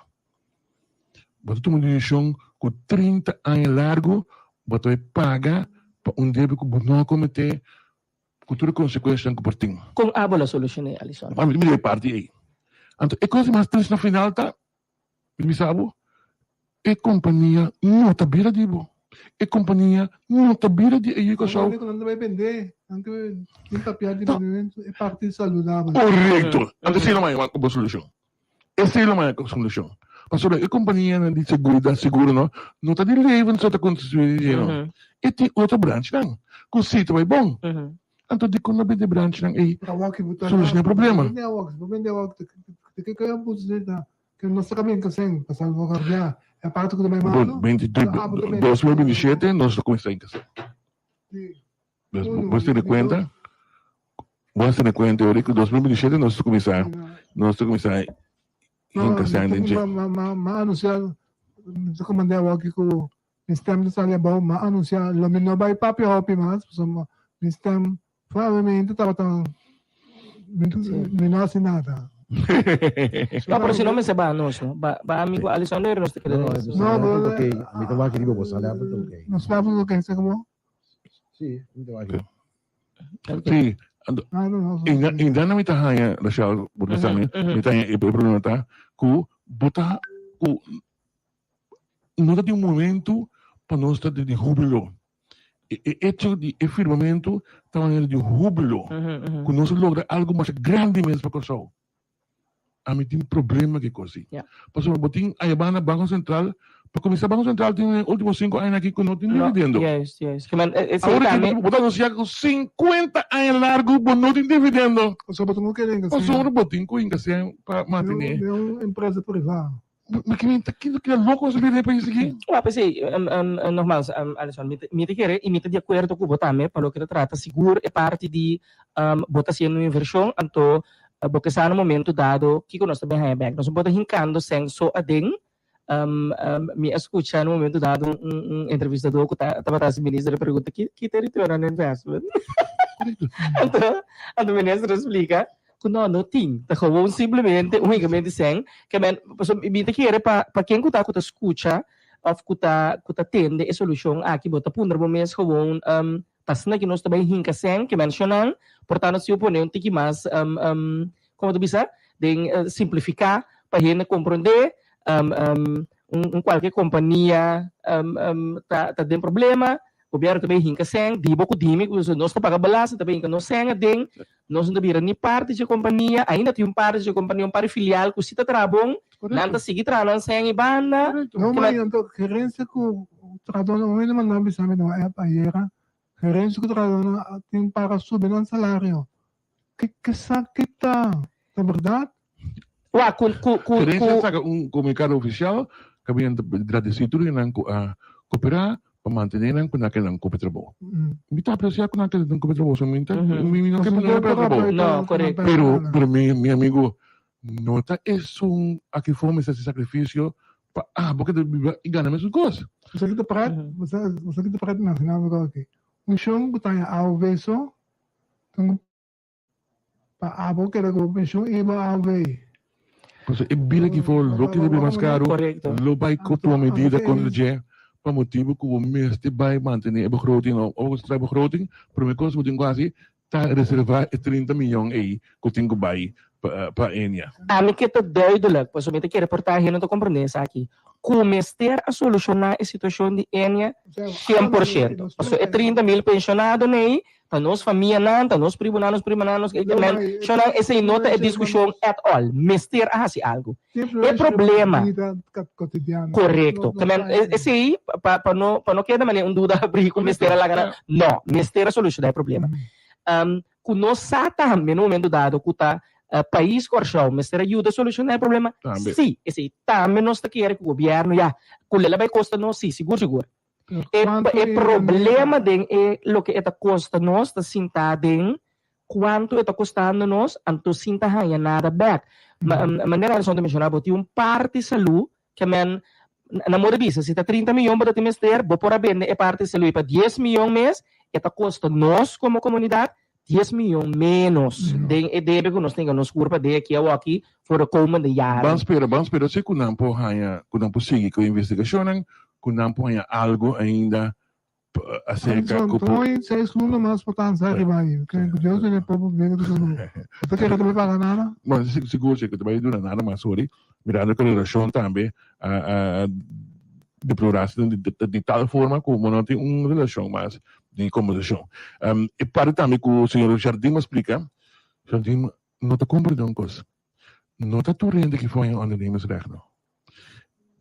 Speaker 11: Bo ta tuma un decision cu 30 aña largo bo ta bay paga pa un debe cu bo no a comete cu tur e consecuencianan cu por tin.
Speaker 10: Con abo lo soluciona, Alison?
Speaker 11: Ami ta mira e parti ey. Anto e cosa mas triste na final ta, mi bisa bo, e compania no ta bira di bo. E kompania no ta bira di e yu Kòrsou.
Speaker 9: Nan ta bai bendé, nan ke tin papia di bendementu e parti saludabel.
Speaker 11: Korekto. Anto esei lo maya ku bo solushon. Esei lo maya ku solushon. Pasobra e kompanianan di seguridat, seguro no, no ta di leven so ta konstituí di dje no. E tin otro branchnan ku si ta bai bon. Anto dikon no bende branchnan ei solushona e problema?
Speaker 9: Bo bende awor, te ke ke Ke nos ta kabin kasen pa salvaguardiá e parti ku ta bai
Speaker 11: malu? 2027 nos ta kuminsá inkasá. Bo tene kuenta? Bo tene kuenta ora ku 2027 nos ta kuminsá nos ta kuminsá inkasá den dje.
Speaker 9: Ma anunsiá mi ta komand'é awoki ku mi stem ta sali abou ma anunsiá lo mi no bai papia hopi mas pasobra mi stem Probablemente tabata mi no hasi nada.
Speaker 10: No, pero si no mester baha nos, no? Ba, ba ami ku Alison Lero nos ta keda
Speaker 2: No,
Speaker 10: den
Speaker 2: no,
Speaker 9: No,
Speaker 2: level
Speaker 9: pero
Speaker 2: ta okay. Mi ta wak riba boso level ta okay.
Speaker 9: Nos level ta okay, saka bo?
Speaker 2: Sí, mi ta wak riba.
Speaker 11: Sí, anto,
Speaker 9: No, no, no.
Speaker 11: inda, inda na mi ta haña, Rachel, bo ta sa mi, mi ta haña e problema ta ku bo ta ku no ta tin un momento pa nos ta di hubilo. E hecho di e firmamentu ta manera di hubilo ku nos a logra algu masha grandi mes pa Kòrsou. Ami tin problema ku e kos ei. Pasobra bo tin ayabá na Banko Sentral, pa kuminsá Banko Sentral tin e último sinku aña aki ku no tin dividendo. Awor aki bo ta anunsiá ku sinkuenta aña largu bo no tin dividendo. Pasobra bo tin ku hinka sèn pa mantené.
Speaker 9: Den un empresa privá.
Speaker 11: Ma ki mi ta kiko kila loko nos a bira den e pais aki?
Speaker 10: Wak p'esei, nogmaals, Alison, mi ta mi ta kere i mi ta di akuerdo ku bo tambe pa loke ta trata sigur e parti di bo ta hasiendo un invershon, anto bo ke sa na momento dado kiko nos ta bin haña bèk. Nos no por ta hinkando sèn so aden. Mi a skucha na momento dado un un entrevistador ku ta tabata hasi minister e pregunta ki ki ta e return on investment? Anto anto minister a splika Ku no no tin, ta gewoon simplemente un hinkament di sèn ke men, pasobra mi ta kere pa pa ken ku ta ku ta skucha òf ku ta ku ta tende e solushon aki bo ta puntra bo mes gewoon ta asina ki nos ta bai hinka sèn ke menshonan por tanto si bo pone un tiki mas komo ta bisa den simplifiká pa hende komprondé un kualke kompania ta ta den problema gobièrnu ta bai hinka sèn di bo ku dimi ku nos ta paga belasting ta bai hinka nos sèn aden. Nos no ta bira ni parti dje kompania, ainda tin un parti dje kompania, un par di filial ku si ta traha bon, nan ta sigui traha nan sèn i banda.
Speaker 9: No, ma anto gerencia ku trahadónan, un hende manda bisa mi na app ayera, gerencia ku trahadónan tin para subi nan salario. Ke ke sa ke ta? Ta bèrdat?
Speaker 10: Wak, ku ku ku
Speaker 11: Gerencia a saka un komunikado ofisial kaminda nan ta gradisí tur esnan ku a koperá pa mantené nan ku nan keda nan kopi trabou. Mi ta apresiá ku nan keda nan kopi trabou, so mi ta mi no ke pa nan pèrdè trabou.
Speaker 10: No, korekto.
Speaker 11: Pero pero mi mi amigo no ta esun aki for mester hasi sakrifisio pa abo keda biba i gana mesun kos.
Speaker 9: Esaki ta pret, esaki ta pret imaginá mi aki. Un shon ku ta haña AOV so, tin ku Pa abo keda ku bo penshon i bo AOV.
Speaker 11: Pasobra e bira ki for lo keda bira mas karu, lo bai ku tuma medida kontra dje pa motibu ku bo mester bai mantené e begroting. Ora bo traha begroting, promé kos ku bo tin ku hasi ta reservá e 30 miyon ei ku tin ku bai pa Enia.
Speaker 10: Ami ke ta duidelijk, pasobra mi ta kere por ta hende no ta komprendé esaki, ku mester a solushoná e situashon di Enia 100%. Pasobra e 30 mil penshonadonan ei Ta nos famianan, ta nos primunan, nos primanan, nos men, shonnan, esei no ta e diskushon at all. Mester a hasi algu. E problema, korekto, ke men, esei pa pa no pa no keda manera un duda habrí ku mester a laga nan, no, mester a solushoná e problema. Ku nos sa tambe na un momento dado ku ta pais Kòrsou mester a yuda solushoná e problema, sí, esei tambe nos ta kere ku gobièrnu ya, ku lel a bai kosta nos, sí, sigur sigur. E e problema den e loke e ta kosta nos ta sintá den kuantu e ta kostando nos anto sin ta haña nada bèk. Manera Alison ta menshoná bo tin un parti salú ke men na moda bisa si ta 30 miyon bo ta tin mester bo por a bende e parti salú ei pa dies miyon mes e ta kosta nos komo komunidat dies miyon ménos den e debe ku nos tin nos kurpa den aki awoki for de komende jaren.
Speaker 11: Ban spera, ban spera si ku nan por haña, ku nan por sigui ku e investigashonnan, ku nan por haña algu ainda aserka ku por.
Speaker 9: Hoy seis luna mas por tansa riba ahí. Que Dios tiene poco bien que tu ¿Te quiere que me paga nada?
Speaker 11: Bueno, sigur si ku ta bai duna nada mas, sorry. Mirando ku e relashon tambe a. Deplorá di tal forma ku bo no tin un relashon mas di kombersashon. E parti tambe ku señor Jardim a splika, Jardim no ta komprendé un kos. No ta tur hende ki foña ondernemersrecht no.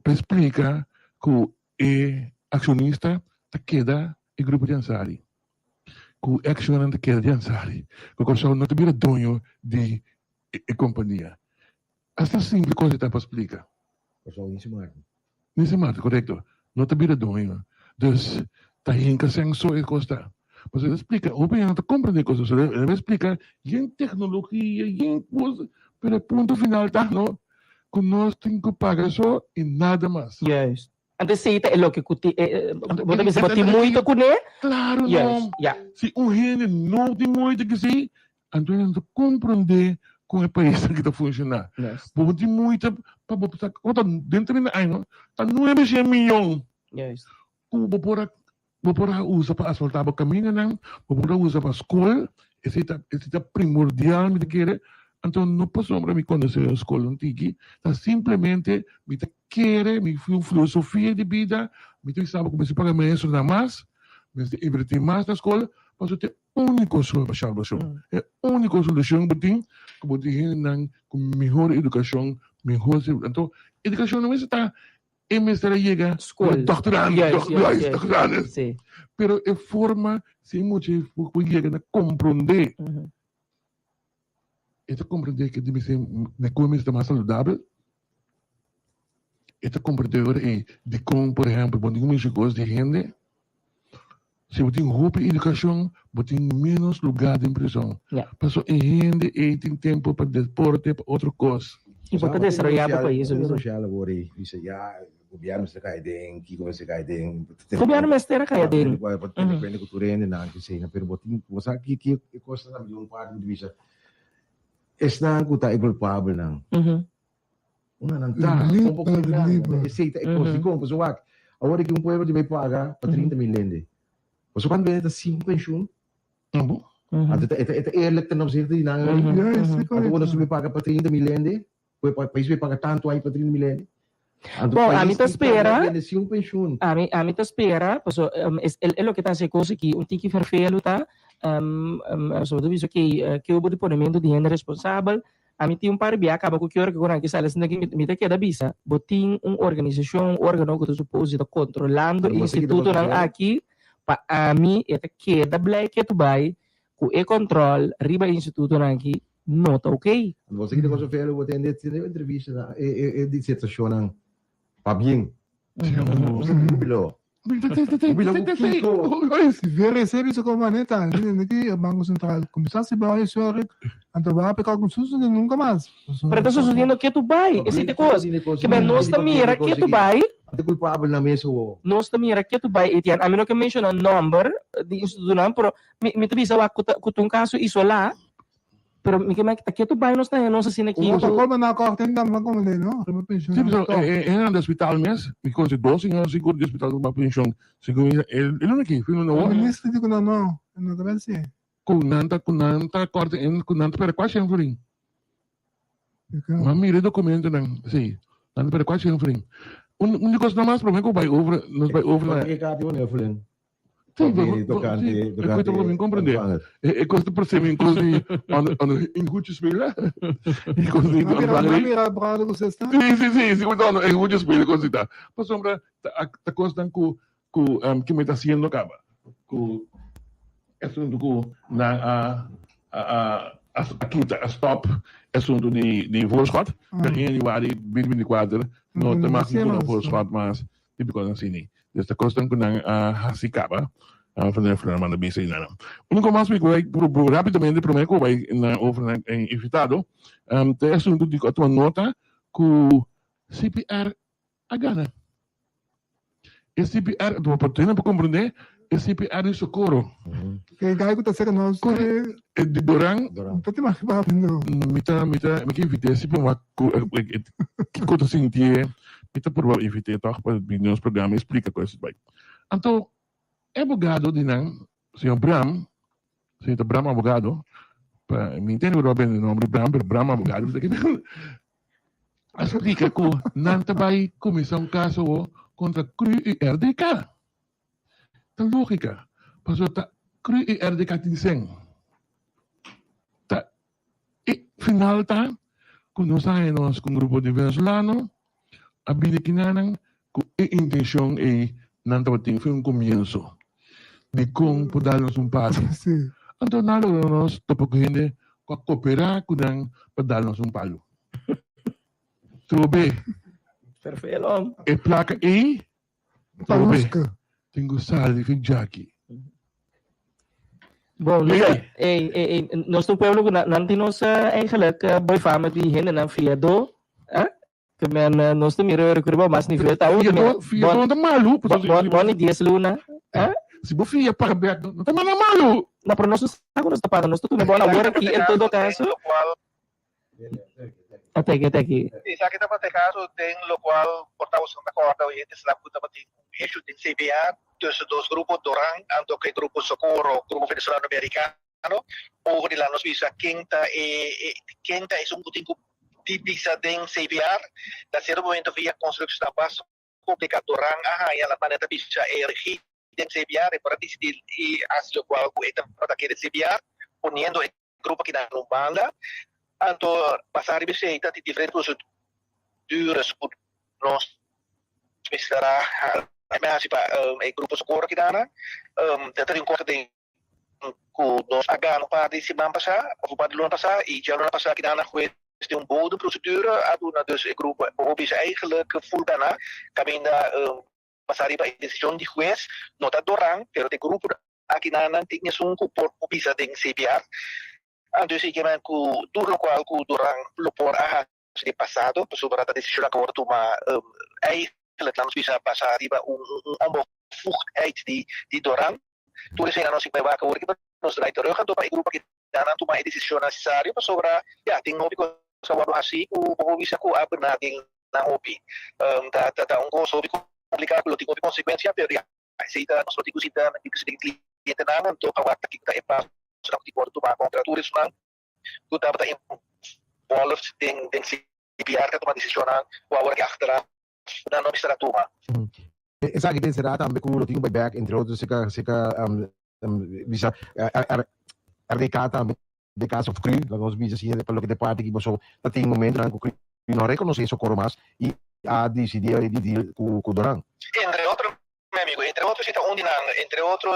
Speaker 11: Pa e splika ku e akshonista ta keda e grupo di Ansari, ku e akshonnan ta keda di Ansari, ku Kòrsou no ta bira doño di e kompania. Asta simpel kos e ta pa splika.
Speaker 12: Kòrsou ni si Martin.
Speaker 11: Ni si Martin, korekto. No ta bira doño. Dus ta hinka sen so e kos ta. Pasobra e ta splika, hopi hende no ta komprende e kos. Pasobra e ta splika yen teknologia, yen kos, pero e punto final ta no, ku nos tin ku paga so i nada mas.
Speaker 10: Juist. Anto esei ta e loke ku ti, bo ta bisa bo tin moeite kuné?
Speaker 11: Klaro no.
Speaker 10: Juist, ya.
Speaker 11: Si un hende no tin moeite ku esei, Anto nan ta komprondé kon e pais aki ta funshoná. Bo bo tin moeite pa bo sa ku ta den 30 aña ta nuebe shen miyon ku bo por a bo por a usa pa asfaltá bo kamindanan, bo por a usa pa skol, esei ta esei ta primordial mi ta kere. Anto no pasobra mi konosé un skol un tiki, ta simplemente mi ta kere mi un filosofia di bida, mi ta bisa bo ku mester paga maestronan mas, mester invertí mas na skol, pasobra ta e Úniko salbashon, e úniko solushon bo tin ku bo tin hendenan ku mihor edukashon, mihor sirbi. Anto edukashon no mester ta e mester a yega
Speaker 10: Skol.
Speaker 11: doktorando,
Speaker 10: Juist,
Speaker 11: dok,
Speaker 10: juist,
Speaker 11: juist,
Speaker 10: juist.
Speaker 11: doktorando.
Speaker 10: Sí.
Speaker 11: Pero e forma si e mucha por yega na komprondé, e ta komprondé ke di mester dikon e mester ta mas saludabel, e ta komprondé ora ei dikon por ehèmpel bo no tin mishi kos di hende. Si bo tin hopi edukashon, bo tin ménos lugá den prizòn. Pasobra e hende ei tin tempu pa deporte, pa otro kos.
Speaker 10: I bo ta desaroyá bo pais.
Speaker 12: Sosial awor ei bisa ya gobièrnu mester kai den, kiko mester kai den.
Speaker 10: Gobièrnu mester a kai aden.
Speaker 12: Bo tene kuenta ku tur hendenan esei, pero bo tin, bo sa ki ki e kosnan di un parti bo ta bisa esnan ku ta e kulpabelnan. Una nan ta, un poco nan, esei ta e kos dikon, pasobra wak, awor aki un pueblo ta bai paga pa 30 mil hende, pasobra kuantu bende ta sin penshun? Anto e ta e ta eerlijk ten opzichte di nan ari? Anto ora nos bai paga pa 30 mil hende, ku e pais bai paga tantu ai pa 30 mil hende? Anto
Speaker 10: Bon, ami
Speaker 12: pais
Speaker 10: ta
Speaker 12: tin
Speaker 10: spera,
Speaker 12: hende sin penshun.
Speaker 10: ami ami ta spera, pasobra e loke ta hasi e kos aki un tiki ferfelu ta, pasobra bo ta bisa ke ke bo di ponementu di hende responsabel, Ami tin un par bia kaba ku ki ora ku nan ke sali asinta aki mi ta keda bisa bo tin un organisashon un organo ku ta supos di ta kontrolando e institutonan aki pa ami e ta keda blei ketu bai ku e kontrol riba e institutonan aki no ta oke.
Speaker 12: Bo sa ki ta cosa feo bo tende entrevista nan e disertashonnan pabien. Bo sa ki lo.
Speaker 9: VRC bisa como maneta, entiende que Banco Central comienza a se sorry, anto va a pecar con sus nunca más.
Speaker 10: Pero ta sucediendo que tu bai, ese te cos. Que men nos ta mira que tu bai.
Speaker 12: Te culpable na mesa wo.
Speaker 10: Nos ta mira que tu bai, Etienne. A mi no ke menciona nomber di institutonan, pero mi mi ta bisa wak ku ta ku ta un caso isolá. Pero mi ke ta ketu bai nos ta nos asina aki.
Speaker 9: Ora pa na korte en dan como de no. Riba pensioen.
Speaker 11: Sí, pero e nan de hospital mes, mi conoce dos señor sigur de hospital ku pensioen. Sigur el el no ki, fino no.
Speaker 9: Minister di ku nan no, no ta ben si.
Speaker 11: Ku nan ta ku nan ta korte en ku nan ta perde kuashi en florin. Ma mira e documentonan, sí. Nan ta perde kuashi en florin. Un un di kos nan mas prome ku bai over, nos bai over na.
Speaker 12: Ke kati wanneer florin?
Speaker 11: Sí,
Speaker 12: Bini tocante,
Speaker 11: sí,
Speaker 12: tocante
Speaker 11: ik moet comprender.
Speaker 12: ontvanger.
Speaker 11: Ik was de persoon in koos die aan in goedje spelen. Ik was niet
Speaker 9: Mira,
Speaker 11: ontvanger.
Speaker 9: mira, brother, hoe zit dat?
Speaker 11: Sí, sí, sí, sí, want in goedje spelen kon zita. Pasobra ta ta kos dan ku ku um, ki me ta haciendo kaba. Ku asunto ku nan a a a a a kita a stop asunto di di voorschot. Per 1 januari 2024 no ta mas ninguna voorschot mas. Típico nan sini. Dus ta kosnan ku nan a hasi kaba. Van der Fleur manda bisa i nan. Úniko mas mi ku bai rápidamente promé ku bai na over na e invitado ta e asuntu di ku a tuma nota ku CPR a gana. E CPR, pa tene por komprendé, e CPR di Socorro.
Speaker 9: E gai ku ta sera nos.
Speaker 11: E di Doran.
Speaker 9: Ta te mas pa no.
Speaker 11: Mi ta mi ta mi ke invit'é si por wak ku kiko ta sintié. Mi ta purba invit'é tòg pa bini nos programa i splika kos bai. Anto e abogado di nan, señor Bram, señor ta Bram abogado, pa mi ntende ku ta bende nomber di Bram, pero Bram abogado mi ta kere a splika ku nan ta bai kuminsá un kaso awo. kontra cru i RDK. Ta lógika, pasobra ta cru i RDK tin sen. Ta e final ta ku nos a haña nos ku un grupo di venezolano a bini kinanan ku e intenshon ei nan tabatin fin un komienso dikon por dal nos un palu. Anto nan logra nos topa ku hende ku a koperá ku nan pa dal nos un palu. Trobe e plaka ei trobe tin ku sali fin djaki.
Speaker 10: Bon, nos, ey, ey, ey, nos ta un pueblo ku nan tin nos eigenlijk boy fama di hendenan fiadó, eh? Ke men nos ta mira ora ku riba mas nivel ta awo.
Speaker 11: Fiadó, fiadó no ta malu.
Speaker 10: Bo, bo ni dies luna, eh?
Speaker 11: Si bo fia paga bek, no ta mana malu.
Speaker 10: No, pero nos no sa ku nos ta paga, nos ta tuma bon awor aki en todo caso. Ata aki, ata aki.
Speaker 13: Esaki tabata e caso den locual por ta boso ta corda hoy hende slap cu tabatin un issue den CBA tussen dos grupo, Doran anto cu e grupo Socorro, grupo Venezolano Americano. Ojo di la nos bisa ken ta e ken ta esun cu tin cu di bisa den CBA. Na cierto momento via construccionnan basta complica Doran a haya la manera ta bisa e regie den CBA e por a dicidi y haci locual cu e tabata kere CBA poniendo e grupo aki na un banda, anto pasa riba esei ta tin diferente procedures cu nos mester a haci pa e grupo Socorro aki dana. Ta tin un cosa den cu nos a gana un par di siman pasa of un par di luna pasa y djaluna pasa aki dana hues den un bode procedure a duna dus e grupo hopi is eigenlijk full gana caminda Basá riba e desishon di hues, no ta Doran, pero ta e grupo akinan nan tin esun ku por bisa den CPR. Anto esei ke men ku tur lokual ku Doran lo por a hasi den pasado, pasobra ta desishonnan ku a wòrdu tuma eigentlik laat nos bisa basá riba un onbevoegdheid di Doran. Tur eseinan nos tin bai wak awor ki nos draai terug anto pa e grupo akinan nan tuma e desishonnan nesesario pasobra ya tin hopi kos ku a wòrdu hasi ku bo por bisa ku a berna den nan hopi. Ta ta un kos hopi kompliká ku lo tin hopi konsekuensia, pero ya, esei ta nos lo tin ku sinta ku e klientenan anto pa wak ta kiko ta e pasonan ku tin por tuma kontra tur esunnan ku tabata involved den den CPR ta tuma desishonnan ku awor aki achteraf nan no mester a tuma.
Speaker 12: Esaki ta enserá tambe ku lo tin un buyback entre otro seka seka bisa RDK tambe. De caso of cru, laga nos bisa asina, pa loke ta e parti ki boso ta tin momentonan ku cru no a rekonosé Socorro mas i a disidí di deal ku ku Doran.
Speaker 13: Entre otro, mi amigo, entre otro si ta un di nan, entre otro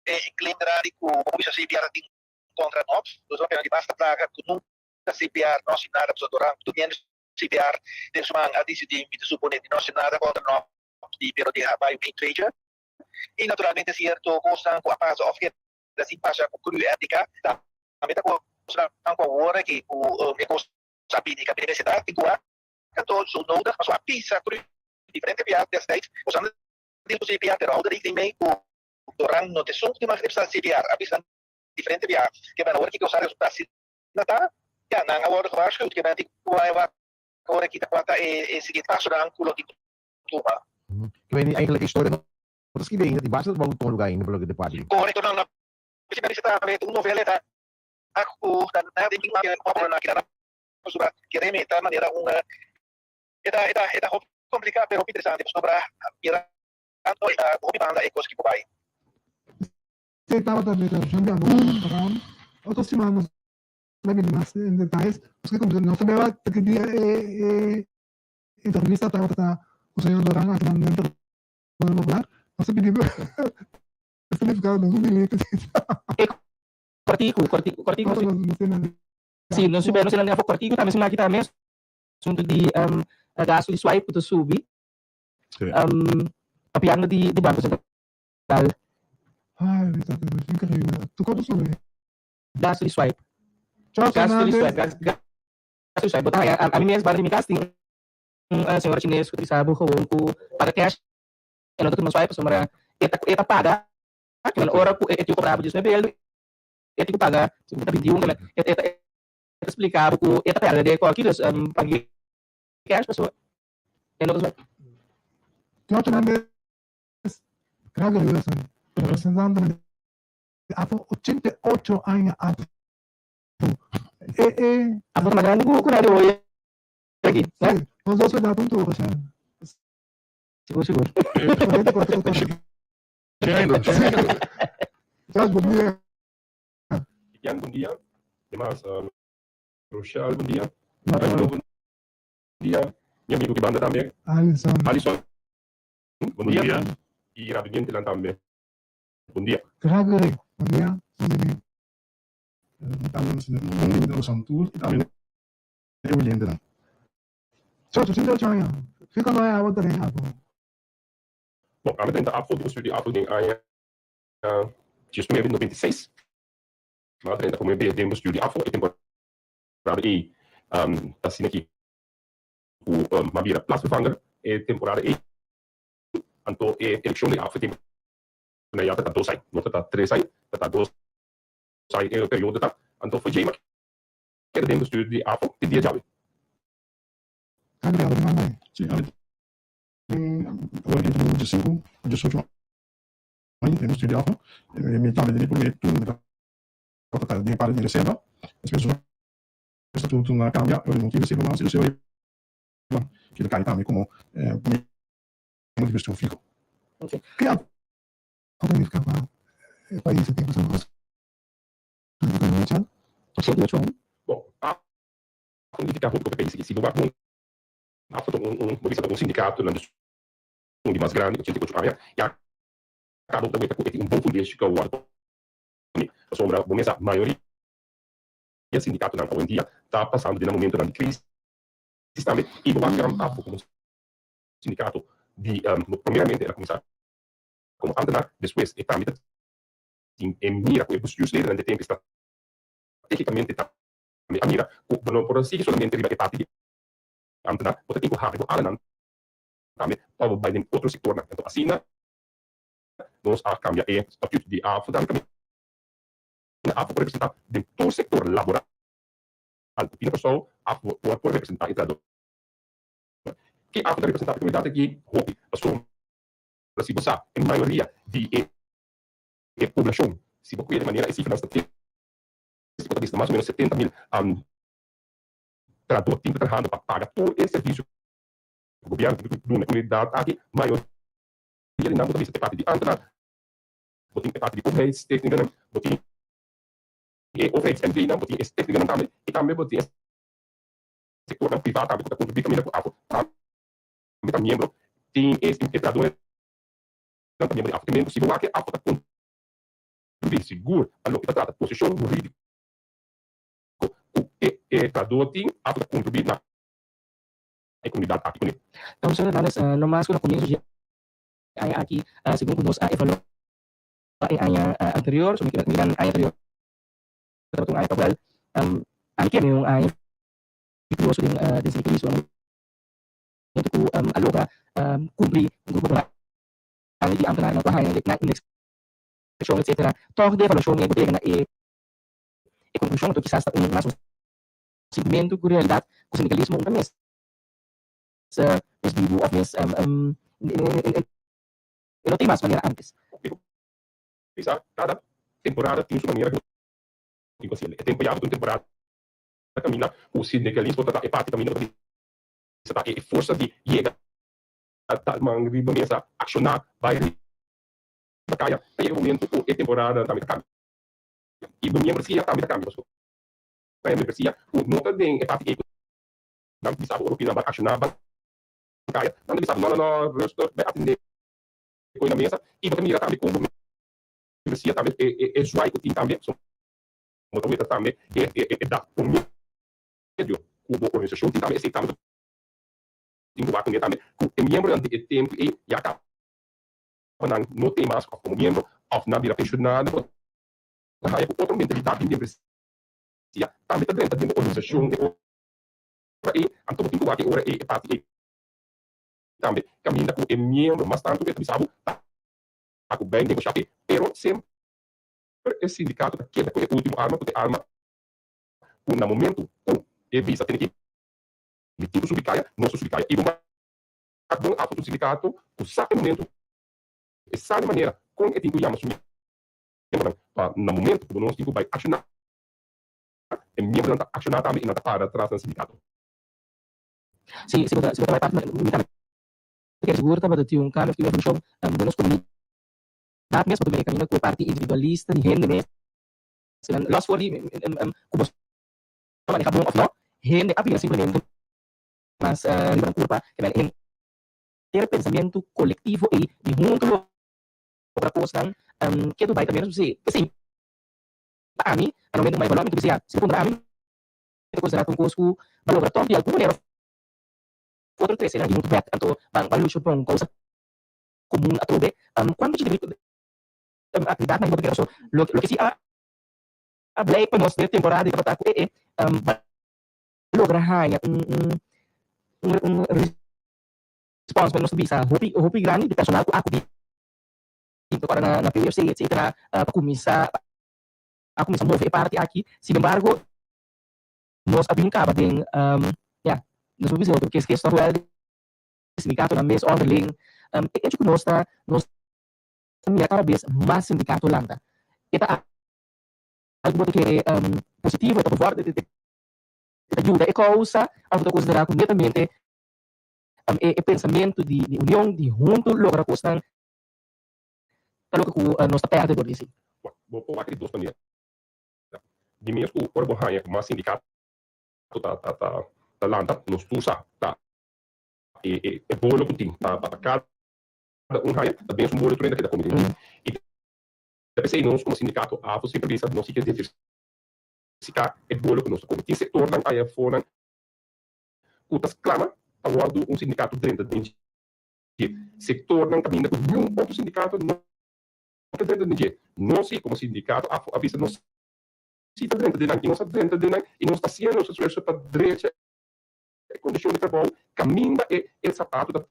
Speaker 13: e clientenan di ku bo bisa CPR ta tin kontra nos, nos a pena di basta plaka ku nunka CPR no hasi nada pasobra Doran tur miembro CPR den su man a disidí, mi ta suponé, di no hasi nada kontra nos di pero di a bai un tweetje i naturalmente sierto kosnan ku a pasa òf ke Así pasa ku cru ética, tambe ta kosnan ku awor aki ku e kos a bini ka bini mester ta tin ku wak anto zo nodig pasobra a pisa cru diferente bia destijds nos a deal ku CPR pero houda rekening mee ku Doran no ta esun ku tin mag representa CPR a bisa nan diferente bia ke men awor aki kos a resulta asina ta ya nan a wòrdu gewaarschuwd ke men tin ku wak awor aki ta kua ta e siguiente pasonan ku lo tin ku tuma.
Speaker 12: Ke men eigenlijk e historia no Bo ta skibi ainda di basta trabou ku tuma lugá ainda pa loke ta parti.
Speaker 13: Korekto nan na principalmente ta un novela ta ku ta na den tin ku na keda na pasobra kereme ta manera un e ta e ta e ta hopi kompliká pero hopi interesante pasobra mirando e ta hopi banda e kos ki por bai.
Speaker 9: Esei tabata declaracion di abogado Abraham. Otro siman nos ta bini mas en detalles. Nos ke cumpli. Nos ta beba ki dia e e entrevista tabata cu señor Doran akinan dentro. Nos a pidi significado nos un milito.
Speaker 10: E kortiku, kortiku, kortiku. Sí, nos subi, nos nan kortiku tambe suma kita mes asunto di um, gasto di swipe ku ta subi. Um, papiando di di Banko Sentral.
Speaker 9: Ay, ta increíble. Tu konto subi?
Speaker 10: Gasto di swipe. Gasto di swipe, gasto di swipe. Bo ta haya, a mi mes banda di mi kas tin Un señora chines cu ta bisa bo gewoon cu paga cash e no ta tuma swipe pasobra e ta e ta paga kimen ora cu e tin cu cobra bo diesnuebe beldu e tin cu paga si ta bintiun kimen e ta e ta splica bo cu e ta perde de cualkier dus paga cash pasobra e no ta swipe.
Speaker 9: George Hernandez, Radio Wilson, representante di afo 88 aña afo. E e.
Speaker 10: Afo ta mas grandi cu Radio Hoyer. Aquí,
Speaker 9: Sí, nos dos verdad un tur, o sea.
Speaker 10: Sigur sigur.
Speaker 9: Charles, bon dia.
Speaker 14: Jan, bon dia. Demas, Rochelle, bon dia. Angelo, bon dia. Mi amigo ki banda tambe.
Speaker 9: Alison.
Speaker 14: Alison, bon dia. Y Rabidientenan tambe, bon dia.
Speaker 9: Gregory, bon dia. Bon dia.
Speaker 15: Tambe nos tur y tambe e oyentenan.
Speaker 9: Socho, 88 aña. Kiko no e abo ta den APO?
Speaker 14: Bon, ami ta drenta APO, di bestuur di APO den aña 1996. Mi a drenta prome bes den bestuur di APO e temporada ei ta asina aki ku mi a bira plaatsvervanger e temporada ei. Anto e elekshon di APO e tempo nan ya ta ta dos ai, no ta ta tres ai, ta ta dos ai e periodo ta. Anto for djei mi a keda den bestuur di APO te dia djawe.
Speaker 9: Gabriel, di manda ei.
Speaker 15: Sí, ami tin awor ki tin diesinku o diesocho aña den bestuur di APO. Mi tambe den e prome turno mi tabata ta den parti di reserva. Despues e statuto a cambia, ora no tin reserva mas, y reserva keda cay tambe como miembro di bestuur fiho.
Speaker 9: Ke a nifica pa e pais e tempo sa nos?
Speaker 10: 88 aña.
Speaker 14: Bon, a nifica hopi pa e pais aki. Si bo wak bon, APFA ta un, bo bisa ta un sindicato nan un di mas grandi, 88 aña, ya caba bo ta weta cu e tin un bon fundeshi cu a wordo pone. Pasobra bo mesa mayoria sindicatonan awendia ta pasando den nan momentonan di crisis tambe y bo wak APFA como sindicato di, primeramente el a cuminsa como ambtenaar, despues e tambe ta tin e mira ku e bestuursledennan di e tempu strategikamente tambe a mira ku bo no por a sigui solamente riba e parti di ambtenaar, bo ta tin ku habri bo alanan tambe pa bo bai den otro sektornan. Anto asina nos a kambia e statuut di AFO tambe kaminda AFO por representá den tur sektor laboral ku tin na Kòrsou, AFO por representá e trahador. Ke AFO ta representá pa e komunidat aki? Hopi, pasobra si bo sa e mayoria di e E poblashon, si bo kuida di manera e sifranan statístiko ta bisa mas o ménos 70 mil trahadó tin ta trahando pa paga tur e servisio ku gobièrnu tin ku duna e komunidat aki. Mayoria di nan bo ta bisa ta e parti di ámtenar, bo tin e parti di overheidstéknikonan, bo tin e overheids-MVnan, bo tin e téknikonan tambe i tambe bo tin e sektornan privá tambe ku ta kontribuí kaminda ku afo tambe ta miembro. Tin e trahadónan. Nan ta miembro di afo. Te si bo wak e afo ta kontribuí sigur pa loke ta trata posishon hurídiko ku e e trahadó tin, afo ta kontribuí na e komunidat aki kuné.
Speaker 10: Então, señor Hernandez, no mas ku na komienso di e aña aki, segun ku nos a evaluá e aña anterior, so mi keda mira aña anterior tabata un aña pa wèl, ami kere un aña viktorioso den den sindikalismo, un momento ku a logra kumpli un grupo grandi di ambtenarnan ku a haña nan indexashon etcetera, tòg di evaluashon e bo ta yega na e e konklushon anto kisas ta un mas un sintimentu ku realidat ku sindikalismo un ta mes mes bibu òf mes e no tin mas manera antes.
Speaker 14: Bisa kada temporada tin su manera ku bo tin ku hasiel. E tempu ya bo ta un temporada kaminda ku sindikalismo ta ta e parti kaminda bo ta bisa ta e forsa di yega ta man riba mesa akshoná bai riba kaya ta yega momento ku e temporada tambe ta kambia i bo miembresia tambe ta kambia pasobra ta e miembresia ku no ta den e parti ei ku nan bisa bo ora ku nan bai akshoná ban kaya nan ta bisa bo no no no rustig bai atendé koe na mesa i bo ta mira tambe kon bo miembresia tambe e zwaai ku tin tambe so bo ta weta tambe e edat promedio ku bo organisashon tin tambe esei tambe ta Tin ku wak kuné tambe ku e miembronan di e tempu ei ya kaba nan no tin mas òf komo miembro òf nan bira penshonado bo ta haña ku otro mentalidat di membresia tambe ta drenta den bo organisashon e ora ei. Anto bo tin ku wak e ora ei e parti ei tambe kaminda ku e miembro mas tantu ku e ta bisa bo ta ku bai negoshá p'e pero semper e sindikato ta keda ku e ultimo arma ku ta e arma ku na momentu ku e bisa tene ki Mi tin ku subi kaya, nos ta subi kaya. I bo mak bon afo tur sindikato ku sa e momento, e sa di manera kon e tin ku yama su miembronan pa na momento ku bo nos tin ku bai akshoná, e miembronan ta akshoná tambe i nan ta para tras nan sindikato.
Speaker 10: Si, si bo ta, si bo ta bai parti, mi tambe. kere sigur tabata tin un kambio of tin un evolushon den nos komunidat mes, pasobra e kaminda ku e parti individualista di hende mes, los for di ku bo ta maneha bon of no, hende a bira simplemente mas riba nan kurpa, ke men henter pensamentu kolektivo ei di huntu logra kosnan ke Dubai ta menos si esei pa ami a no mende un mai balor mi ta bisa ya si bo puntra ami mi ta konsidera ta un kos ku bo a logra tòg di algun manera of otro trese nan huntu bèk anto ban ban lucha pa un kousa komun atrobe. Kuantu dje aktividatnan bo ta kere paso loke si a a blei pa nos den temporada di tabata ku e e ba logra haña un un un respons nos ta bisa hopi hopi grandi di personal ku a akudí ora na na PUFC etcetera pa kuminsá a kuminsá move e parti aki. Sinembargo nos a bin kaba den ya nos por bisa otro kes kes tòg wèl di sindikatonan mes onderling e echo ku nos ta nos ta mira kada bes mas sindikato lanta e ta algu bo ta kere positivo, e ta bevorderd, e ta yuda e kousa òf bo ta konsiderá ku netamente e pensamentu di union, di huntu logra kosnan ta loke ku nos ta pèrdè dor di esei?
Speaker 14: Bo por wak di dos manera. Di mes ku ora bo haña ku mas sindikato ta lanta, nos tur sa ta e bolo ku tin pa kada un haña ta bens un bolo tur hende ta keda kome den dje. I Ta p'esei nos komo sindikato AFO semper bisa nos si ke diversifiká e bolo ku nos ta kome. Tin sektornan aya afonan ku ta sklama pa wòrdu un sindikato drenta den dje. Sektornan kaminda ku niun otro sindikato no ta drenta den dje. Nos si komo sindikato AFO a bisa nos si ta drenta den nan i nos a drenta den nan i nos ta hasiendo nos esfuerso pa drecha e kondishon di trabou kaminda e sapato ta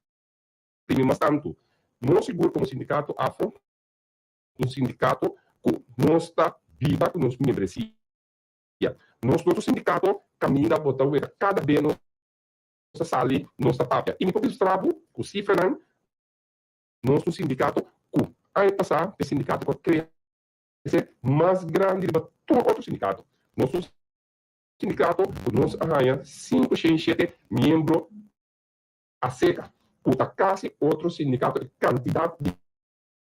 Speaker 14: primi mas tantu. Nos sigur komo sindikato AFO. Un sindikato ku nos ta biba ku nos membresia. Nos no ta un sindikato kaminda bo ta weta kada be nos ta sali nos ta papia. I mi por mustra bo ku sifranan nos ta un sindikato ku aña pasá e sindikato ku a krese mas grandi riba tur otro sindikato. Nos ta un sindikato ku nos a haña 507 miembro aserka ku ta kasi otro sindikato e kantidat di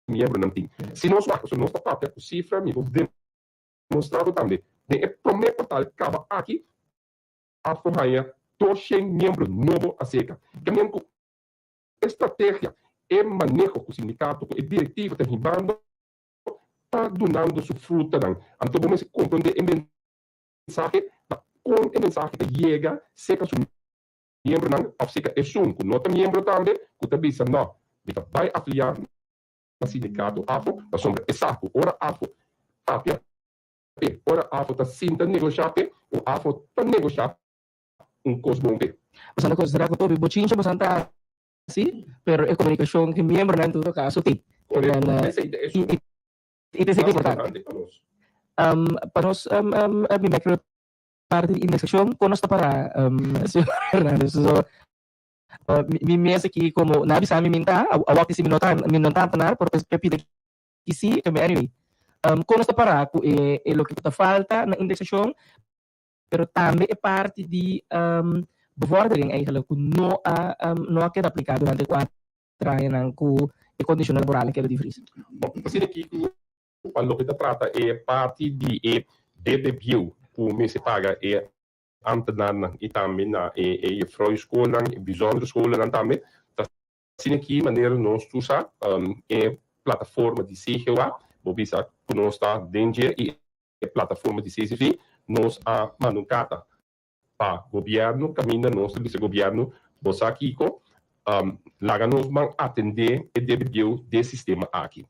Speaker 14: miembronan tin. Si nos wak, pasobra nos ta papia ku sifra, mi por demostrá bo tambe. Den e promé kwartal kaba aki, AFCO haña 200 miembro nobo aserka. Ke men ku e strategia, e maneho ku sindikato, ku e direktiva ta hibando ta dunando su frutanan. Anto bo mester komprondé e mensahe, ta kon e mensahe ta yega serka su miembronan òf seka esun ku no ta miembro tambe ku ta bisa no, mi ta bai afiliá na sindikato afo pasobra e sa ku ora afo papia p'e, ora afo ta sinta negoshá p'e o afo ta negoshá un kos bon p'e.
Speaker 10: Boso ta konsiderá ku topi bochincha boso ta hasi, pero e komunikashon ku e miembronan en todo kaso tin.
Speaker 14: Korekto, esei ta esun
Speaker 10: I ta esei
Speaker 14: mas importante pa nos.
Speaker 10: Pa nos mi mekro Parti di indexacion con nos ta para señor Hernandez so mi mes aki como na bisa mi minta awor si mi no ta mi no ta antenar pero pe pida ki si kami anyway con nos ta para cu e e loke cu ta falta na indexacion pero tambe e parti di bevordering eigenlijk cu no a no a keda aplica durante e cuater añanan cu e condicionnan laboral a keda di vries.
Speaker 14: Bon, asina aki cu Pa loke ta trata e parti di e debe bieu ku mester paga e ambtenarnan i tambe na e juffrouwschoolnan, e bijzondere scholennan tambe, ta asina ki manera nos tur sa e plataforma di CGOA, bo bisa ku nos ta den dje i e plataforma di CCV, nos a manda un karta pa gobièrnu kaminda nos ta bisa gobièrnu bo sa kiko, laga nos ban atendé e debe bieu den sistema aki.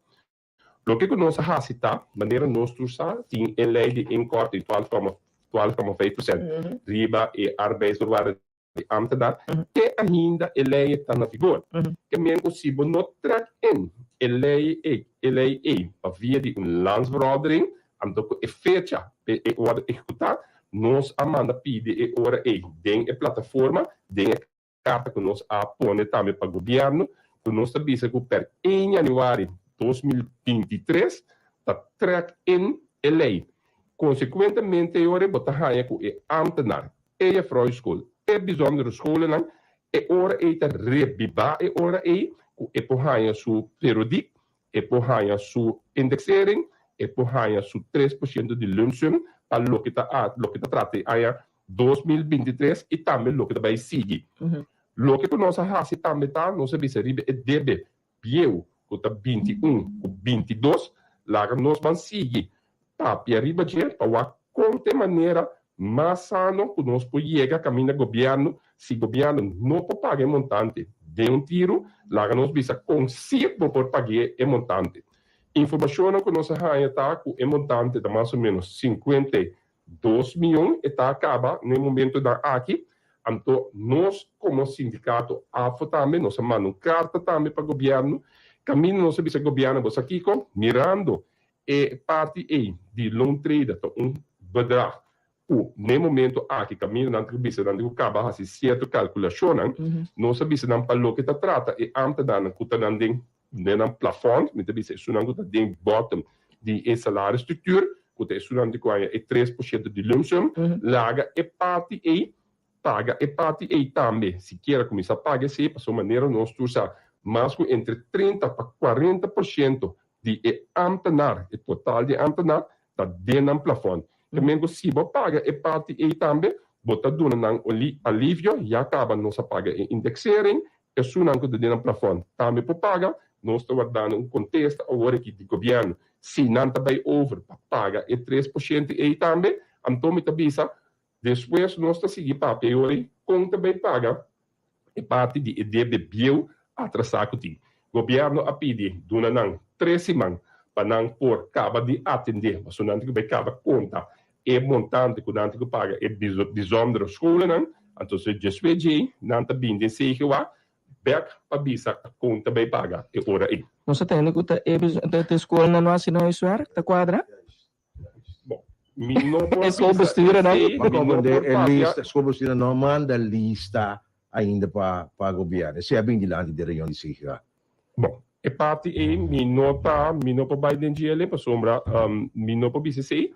Speaker 14: Loke ku nos a hasi ta, manera nos tur sa, tin e lei di inkorting 12,5% riba e arbeidsvoorwaarden di ambtenaar, te ainda e lei ta na vigor. Ke men ku si bo no trek in e lei ei, e lei ei pa via di un landsverordening, anto ku e fecha pe e wòrdu ehekutá, nos a manda pidi e ora ei den e plataforma, den e Karta ku nos a pone tambe pa gobièrnu ku nos ta bisa ku per 1 yanüari 2023 ta trèk in e lei. Konsekuentemente e ora bo ta haña ku e ámtenar, e jefrouwschool, e bijzondere scholennan. E ora ei ta rebibá e ora ei ku e por haña su periodiek, e por haña su indexering, e por haña su 3% di lumpsum pa loke ta loke ta trata e aña 2023 i tambe loke ta bai sigui. Loke ku nos a hasi tambe ta nos a bisa riba e debe bieu ku ta 21 ku 22, laga nos ban sigui papia riba dje pa wak kon ta e manera mas sano ku nos por yega kaminda gobièrnu. Si gobièrnu no por paga e montante den un tiru, laga nos bisa kon si bo por pag'é e montante. Informashonnan ku nos a haña ta ku e montante ta mas o ménos 52 mion e ta kaba na e momentonan aki. Anto nos komo sindikato afo tambe nos a manda un karta tambe pa gobièrnu kaminda nos a bisa gobièrnu bo sa kiko mirando E parti ei di loontrader ta un bedrag ku n'e momento aki kaminda nan ta bisa nan tin ku kaba hasi sierto kalkulashonnan. Nos a bisa nan pa loke ta trata e ámtenarnan ku ta nan den den nan plafond, mi ta bisa esunnan ku ta den bottom di e salarisstruktuur, ku ta esunnan tin ku haña e 3% di lumpsum, laga e parti ei Paga e parti ei tambe, sikiera kuminsá paga esei, pasobra manera nos tur sa, mas ku entre 30 pa 40% di e ámtenar, e total di e ámtenar, ta den nan plafòn. Ke men ku si bo paga e parti ei tambe, bo ta duna nan un alivio, ya kaba nos a paga e indexering, esunnan ku ta den nan plafòn tambe por paga. Nos ta wardando un kontesta awor aki di gobièrnu si nan ta bai over pa paga e 3% ei tambe. Anto mi ta bisa Despues nos ta sigui papia e ora ei kon ta bai paga e parti di e debe bieu atrasá ku tin. Gobièrnu a pidi duna nan tres siman pa nan por kaba di atendé, pasobra nan tin ku bai kaba konta e montante ku nan tin ku paga e bijzondere scholennan. Anto despues djei nan ta bini den CGWA bèk pa bisa kon ta bai paga e ora ei.
Speaker 10: Nos a tende ku ta e skolnan no hasi nan huiswerk, ta kuadra?
Speaker 14: Bon, mi no por
Speaker 10: E schoolbestuurder
Speaker 14: bisa esei,
Speaker 12: Ma
Speaker 14: mi no
Speaker 12: comprende,
Speaker 14: por
Speaker 12: e
Speaker 14: papia.
Speaker 12: lista, schoolbestuurder no manda lista ainda pa pa gobierno. Esei a bin dilanti den reunion di CGA.
Speaker 14: Bon, e parti ei mi no ta, mi no por bai den djele pasobra mi no por bisa esei.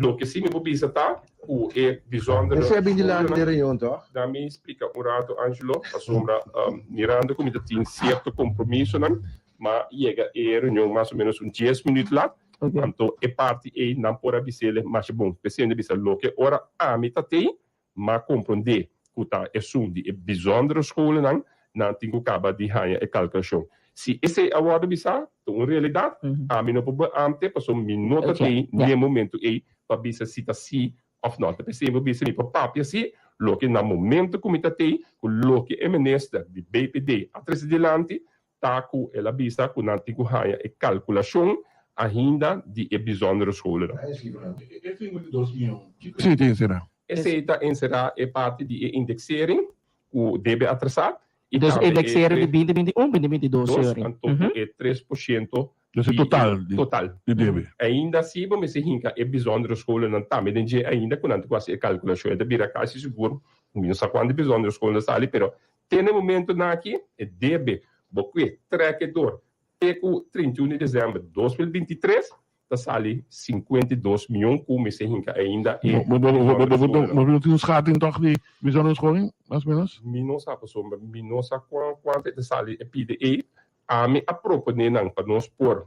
Speaker 14: Loke si mi por bisa ta ku e bijzondere
Speaker 12: Esei a bin dilanti den
Speaker 14: schoolnan,
Speaker 12: reunion toch?
Speaker 14: Da mi splika un rato Angelo, pasobra mirando ku mi ta tin sierto compromisonan, Ma yega e reunion mas o menos un dies minuut lat, anto e parti ei nan por a bis'ele masha bon. P'esei nan bisa loke ora ami ta tei, m'a komprondé ku ta esun di e bijzondere scholennan, nan tin ku kaba di haña e kalkulashon. Si esei a wòrdu bisá, ta un realidat, ami no por beamte pasobra mi no ta tei n'e momentu ei pa bisa si ta sí òf nò. Ta p'esei mi por bisa mi por papia sí, loke na momentu ku mi ta tei, ku loke e minister di BPD a trese dilanti, Ta ku el a bisa ku nan tin ku haña e kalkulashon ahinda di e bijzondere scholennan.
Speaker 11: E 52 mion, kiko esei ta enserá?
Speaker 14: Esei ta enserá e parti di e indexering ku debe atrasá i
Speaker 10: Dus
Speaker 14: tambe e
Speaker 10: indexering di
Speaker 14: tres
Speaker 10: binti binti un, binti binti dos,
Speaker 14: dos,
Speaker 10: señor.
Speaker 14: anto ku e 3%
Speaker 11: Dus e
Speaker 14: di e
Speaker 11: total di
Speaker 14: total.
Speaker 11: di debe.
Speaker 14: Ainda si bo mester hinka e bijzondere scholennan tambe den dje ainda ku nan tin ku hasi e kalkulashon. E ta bira kasi sigur, mi no sa kuantu bijzondere scholen sali, pero Te na e momentonan aki e debe bo kue trek e dor te ku 31 di desèmber 2023 ta sali 52 mion ku mester hinka ainda e
Speaker 11: Bo bo bo bo
Speaker 14: bijzondere
Speaker 11: bo
Speaker 14: scholennan.
Speaker 11: bo tin un schatting toch di bijzondere scholen, mas o menos?
Speaker 14: Mi no sa pasobra mi no sa kuantu e ta sali e pide ei. Ami a proponé nan pa nos por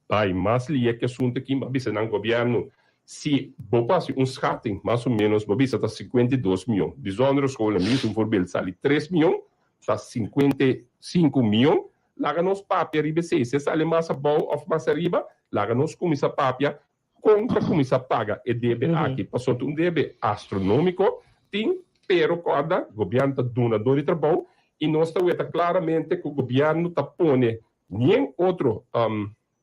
Speaker 14: Bai mas lia ki asuntu aki, bo a bisa nan gobièrnu, si bo por hasi un schatting, mas o menos bo bisa ta 52 mion. Bijzondere scholen, mi bisa un voorbeeld, sali tres mion, ta 55 mion. Laga nos papia riba esei, si e sali mas abou òf mas ariba, laga nos kuminsá papia kon ta kuminsá paga e debe aki, pasobra ta un debe astronómiko tin, pero kòrda, gobièrnu ta dunadó di trabou i nos ta weta klaramente ku gobièrnu ta pone Nien otro,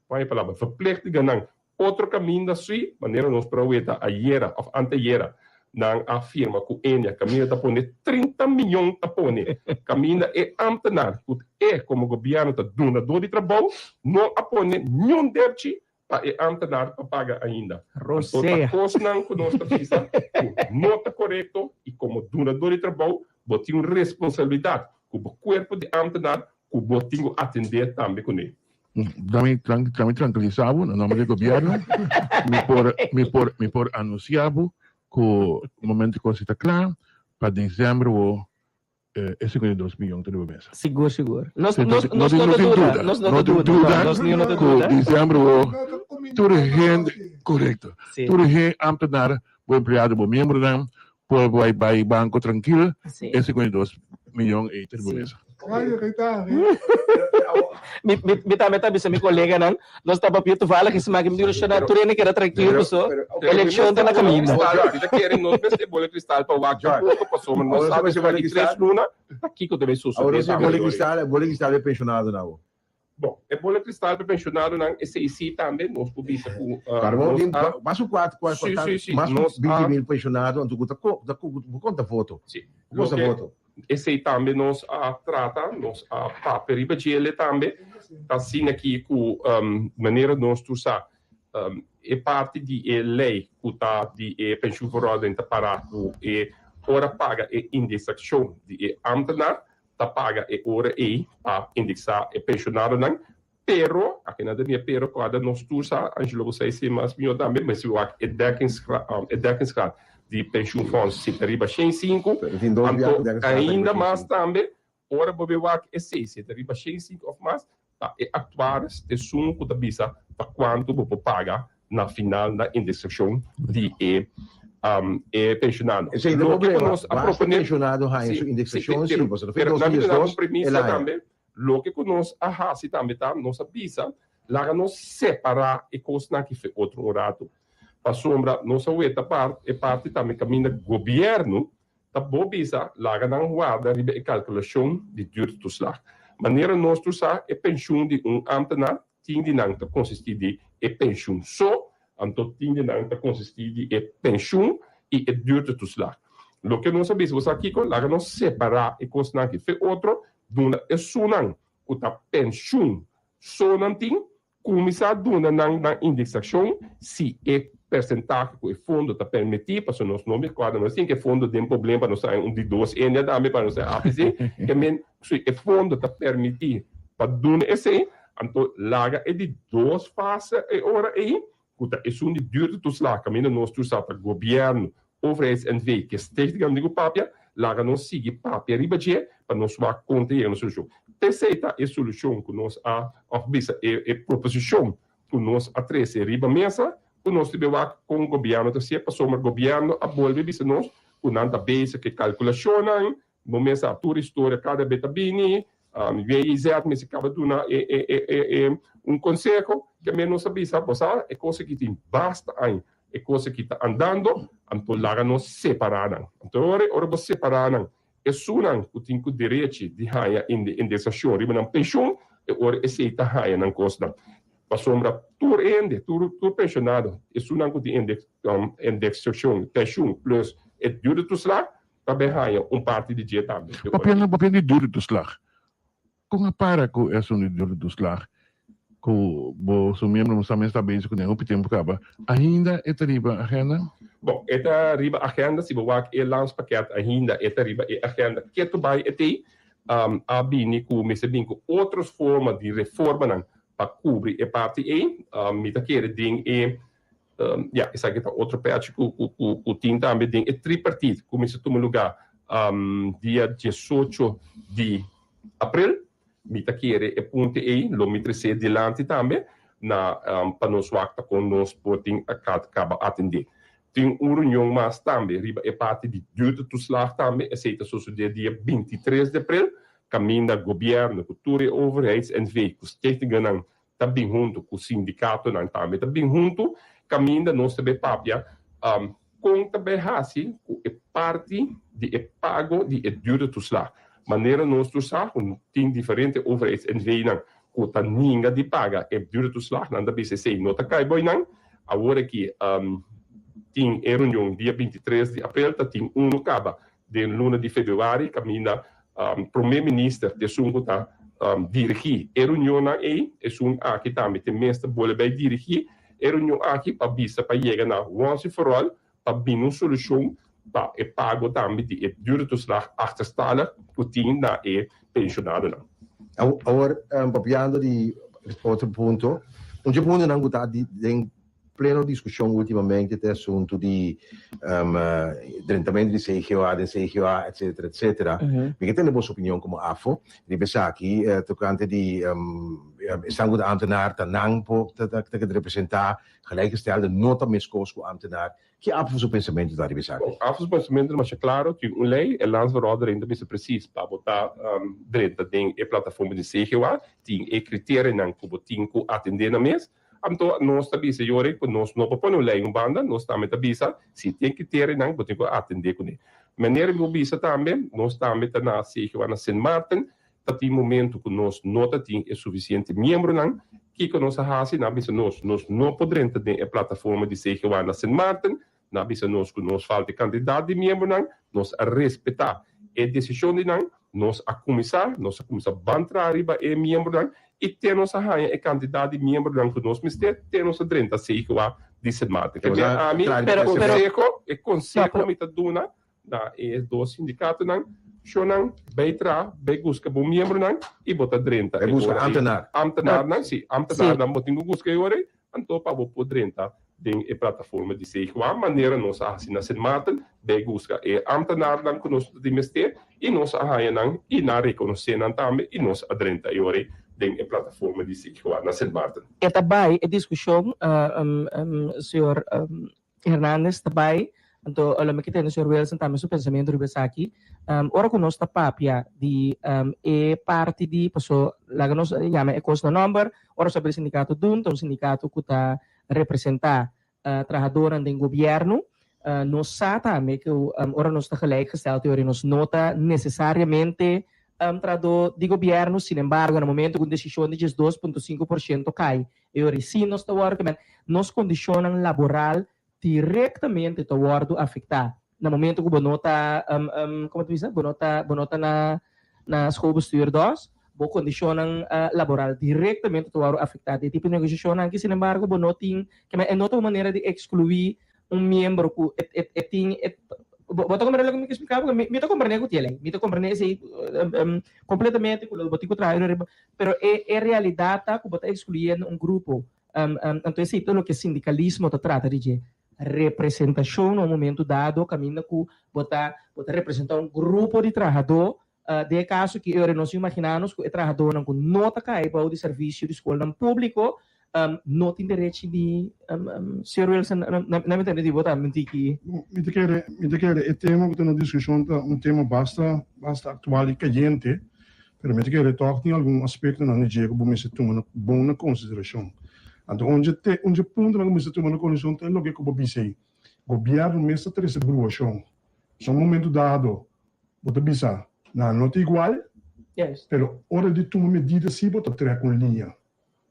Speaker 14: cual e palabra, verplichtingennan otro caminda si, manera nos por a weta ayera of anteayera, nan a firma cu Enia, caminda ta pone 30 miyon ta pone, caminda e ambtenaar cu e como gobierno ta dunador di trabou, no a pone niun depchi pa e ambtenaar pa paga ainda. Anto ta cosnan cu nos ta bisa cu no ta corecto y como dunador di trabou bo tin un responsabilidad cu bo cuerpo di ambtenaar cu bo tin cu atende tambe cune.
Speaker 11: Dami dami tranquilisa bo na nomber di gobierno mi por mi por mi por anuncia bo cu momento cu cos ta cla pa december bo. E 52 miyon ta riba mesa.
Speaker 10: Sigur, sigur. Nos, nos, nos no ta duda. Nos no ta duda. Nos no ta duda.
Speaker 11: Ku diciembre bo tur hende, korekto. Tur hende ambtenaar, bo empleado, bo miembronan por bai bai banko trankil. E 52 miyon ei ta riba mesa.
Speaker 10: Mi, mi, mi tambe ta bisa mi koleganan, nos ta papia toevallig is maar mi digo shona tur hende keda trankil paso elekshon ta na kaminda.
Speaker 14: Mi ta kere nos mester bola kristal pa wak poko pasobra nos sa despues di tres luna ta kiko ta bay sosode
Speaker 12: tambe. Bola kristal, bola kristal e penshonadonan awo.
Speaker 14: Bon, e bola kristal pa e penshonadonan esei si tambe nos por bisa ku
Speaker 12: nos a. Mas ku kuater, mas ku 20.000 penshonado anto ku ta ku konta voto.
Speaker 14: Si. Konta voto. Esei tambe nos a trata, nos a papia riba djele tambe. Ta asina aki ku manera nos tur sa e parti di e lei ku ta di e pensioenverordening ta para ku e ora paga e indexashon di e ambtenaar ta paga e ora ei pa indexá e penshonadonan. Pero, aki nan ta mira pero kòrda nos tur sa, Angelo bo sa esei mas mihó tambe, mester wak e dekkingsgraad di pensioenfonds si ta riba 105, anto ainda mas tambe ora bo bay wak esei si ta riba 105 òf mas, ta e actuaris ta esun ku ta bisa ta kuantu bo por paga na final na indexashon di e e pensionado.
Speaker 12: Esei ta problema, basta pensionado haña su indexashon si, pasobra
Speaker 14: pero nan ta duna un premisa tambe. Loke ku nos a hasi tambe ta, nos a bisa, laga nos separá e kosnan aki fe otro un ratu. Pasobra nos a weta part, e parti tambe kaminda gobièrnu ta bo bisa laga nan warda riba e kalkulashon di duurtoeslag. Manera nos tur sa, e penshun di un ámtenar tin di nan ta konsistí di e penshun so, anto tin di nan ta konsistí di e penshun i e duurtoeslag. Loke nos a bisa bo sa kiko? Laga nos separá e kosnan aki fe otro, Duna esunnan ku ta penshun so nan tin, kuminsá duna nan nan indeksashon si e persentahe ku e fondo ta permití, pasobra nos no kòrda nos tin ku e fondo den problema pa nos haña un di dos enia tambe pa nos haña APC, ke men si e fondo ta permití pa duna esei, anto laga e di dos fase e ora ei ku ta esun di duurtetoeslag kaminda nos tur sa ta gobièrnu, overheids NV, ke stichting nan di ku papia, laga nos sigui papia riba dje pa nos wak kon ta yega na solushon. P'esei ta e solushon ku nos a, òf bisa e e proposishon ku nos a trese riba mesa ku nos ta bai wak kon gobièrnu ta hasié pasobra gobièrnu a bolbe bisa nos ku nan ta bezig ku e kalkulashonnan, Bo mes sa tur historia kada be ta bini, WIZ mester kaba duna e un konseho, ke men nos a bisa, bo sa e kos aki tin basta aña, e kos aki ta andando, anto laga nos separá nan. Anto ora ora bo separá nan, esunnan ku tin ku derechi di haña indexashon riba nan penshun, e ora esei ta haña nan kosnan. Pasobra tur hende, tur tur penshonado, esunnan ku tin indexashon, penshun plus e duurtoeslag, Ta bay haña un parti di dje tambe.
Speaker 11: Papia papia di duurtoeslag. Kon a para ku e asuntu di duurtoeslag ku bo su miembro sa mes ta bezig kuné hopi tempu kaba? Ainda e ta riba agenda?
Speaker 14: Bon, e ta riba agenda. Si bo wak e landspakket ainda e ta riba e agenda. Ketu bay e tei a bini ku mester bin ku otro forma di reformanan pa kubri e parti ei. Mi ta kere den e Ya, esaki ta otro pechi ku ku tin tambe den e tripartit ku mester tuma lugá dia diesocho di aprel. Mi ta kere e punto ei lo mi tres'é dilanti tambe na pa nos wak ta kon nos por tin a kaba atendé. Tin un reunion mas tambe riba e parti di duurtetoeslag tambe, esei ta sosodé dia 23 di aprel, kaminda gobièrnu ku tur e overheids NV ku stichtingennan ta bin huntu, ku sindikatonan tambe ta bin huntu, kaminda nos ta bay papia kon ta bay hasi ku e parti di e pago di e duurtoeslag. Manera nos tur sa ku tin diferente overheids NV-nan ku ta ninga di paga e duurtoeslag, nan ta bisa esei no ta kai boy nan. Awor aki tin e reunion dia 23 di aprel, ta tin unu kaba Den luna di februari kaminda Prome Minister ta esun ku ta dirigí e reunionnan ei, esun aki tambe te mes ta bolbe bai dirigí e reunion aki pa bisa pa yega na once for all pa bini un solushon pa e pago tambe di e duurtoeslag achterstallig ku tin na e penshonadonan.
Speaker 12: Awor papiando di otro punto, un dje puntonan ku ta den. pleno diskushon últimamente ta e asuntu di drentamentu di CGOA den CGOA etcetera etcetera. Mi ke tende boso opinion komo afo riba esaki tokante di esnan ku ta ámtenar ta nan por ta keda representá gelijkgestelde no ta meskos ku ámtenar. Ki APFO su pensamentu ta riba esaki?
Speaker 14: APFO su pensamentu ta masha klaro, tin un lei, e landsverordening ta bisa presis pa bo ta drenta den e plataforma di CGOA, tin e kriterianan ku bo tin ku atendé nan mes. Anto nos ta bisa yori ku nos no por pone un lei un banda, nos tambe ta bisa si tin kriterianan bo tin ku atendé kuné. Manera mi por bisa tambe, nos tambe ta na CGOA na Sint Maarten, Ta tin momento ku nos no ta tin e sufisiente miembronan. Kiko nos a hasi? Nan a bisa nos, nos no por drenta den e plataforma di CGOA na Sint Maarten. Nan a bisa nos ku nos falta e kantidat di miembronan. Nos a respetá e desishon di nan. Nos a kuminsá, nos a kuminsá ban traha riba e miembronan i te nos a haña e kantidat di miembronan ku nos mester, te nos a drenta CGOA di Sint Maarten. Ke men ami, e konseho, e konseho mi ta duna Na e dos sindikatonan, shonnan bay traha, bay buska bo miembronan y bo ta drenta
Speaker 12: Bay
Speaker 14: e
Speaker 12: buska
Speaker 14: ora ei.
Speaker 12: ambtenaar.
Speaker 14: Ambtenaarnan, si, ambtenaarnan bo tin ku buska e ora ei, anto pa bo por drenta den e plataforma di CGOA, manera nos a hasi na Sint Maarten, bay buska e ambtenaarnan ku nos ta tin mester y nos a haña nan y nan rekonosé nan tambe y nos a drenta e ora ei den e plataforma di CGOA na Sint Maarten.
Speaker 10: E ta bay e diskushon, señor Hernandez ta bai, anto lo mi ke tende señor Wilson tambe su pensamiento riba esaki. Ora ku nos ta papia di e parti di, paso laga nos yama e kos na nomber, ora nos ta papia di sindikato dun, ta un sindikato ku ta representá trahadornan den gobièrnu. Nos sa tambe ku ora nos ta gelijkgesteld teoria nos no ta nesesariamente trahadó di gobièrnu, sinembargo na momento ku un desishon di 12.5% kai E ora si nos ta wòrdu kemen, nos kondishonnan laboral direktamente ta wòrdu afektá. Na momento ku bo no ta, komo ta bisa, bo no ta, bo no ta na na schoolbestuur dos, bo kondishonnan laboral direktamente ta wòrdu afektá. Den e tipo di negosiashonnan aki, sinembargo, bo no tin, kemen e no ta un manera di ekskluí un miembro ku e e e tin e bo bo ta komprende loke mi ke splika? Porque mi mi ta komprende ku tiel ei, mi ta komprende esei kompletamente ku lo bo tin ku traha riba, pero e e realidat ta ku bo ta ekskluyendo un grupo. Anto esei ta loke sindikalismo ta trata di dje, representashon na un momento dado kaminda ku bo ta bo ta representá un grupo di trahadó. Den e kaso aki e ora nos imaginá nos ku e trahadónan ku no ta kai bou di servisio di skolnan públiko no tin derechi di Señor Wilson, na mi tende di bo ta mintí ki.
Speaker 15: Mi ta kere, mi ta kere e tema ku ta na diskushon ta un tema basta, basta aktual i kayente, pero mi ta kere tòg tin algun aspektonan di dje ku bo mester tuma na bon na konsiderashon. Anto un dje te, un dje puntonan ku mester tuma na konsiderashon ta e loke ku bo bisa ei. Gobièrnu mes ta trese bruashon. So un momento dado Bo ta bisa, Nan no ta igual, pero ora di tuma medida si bo ta trek un liña.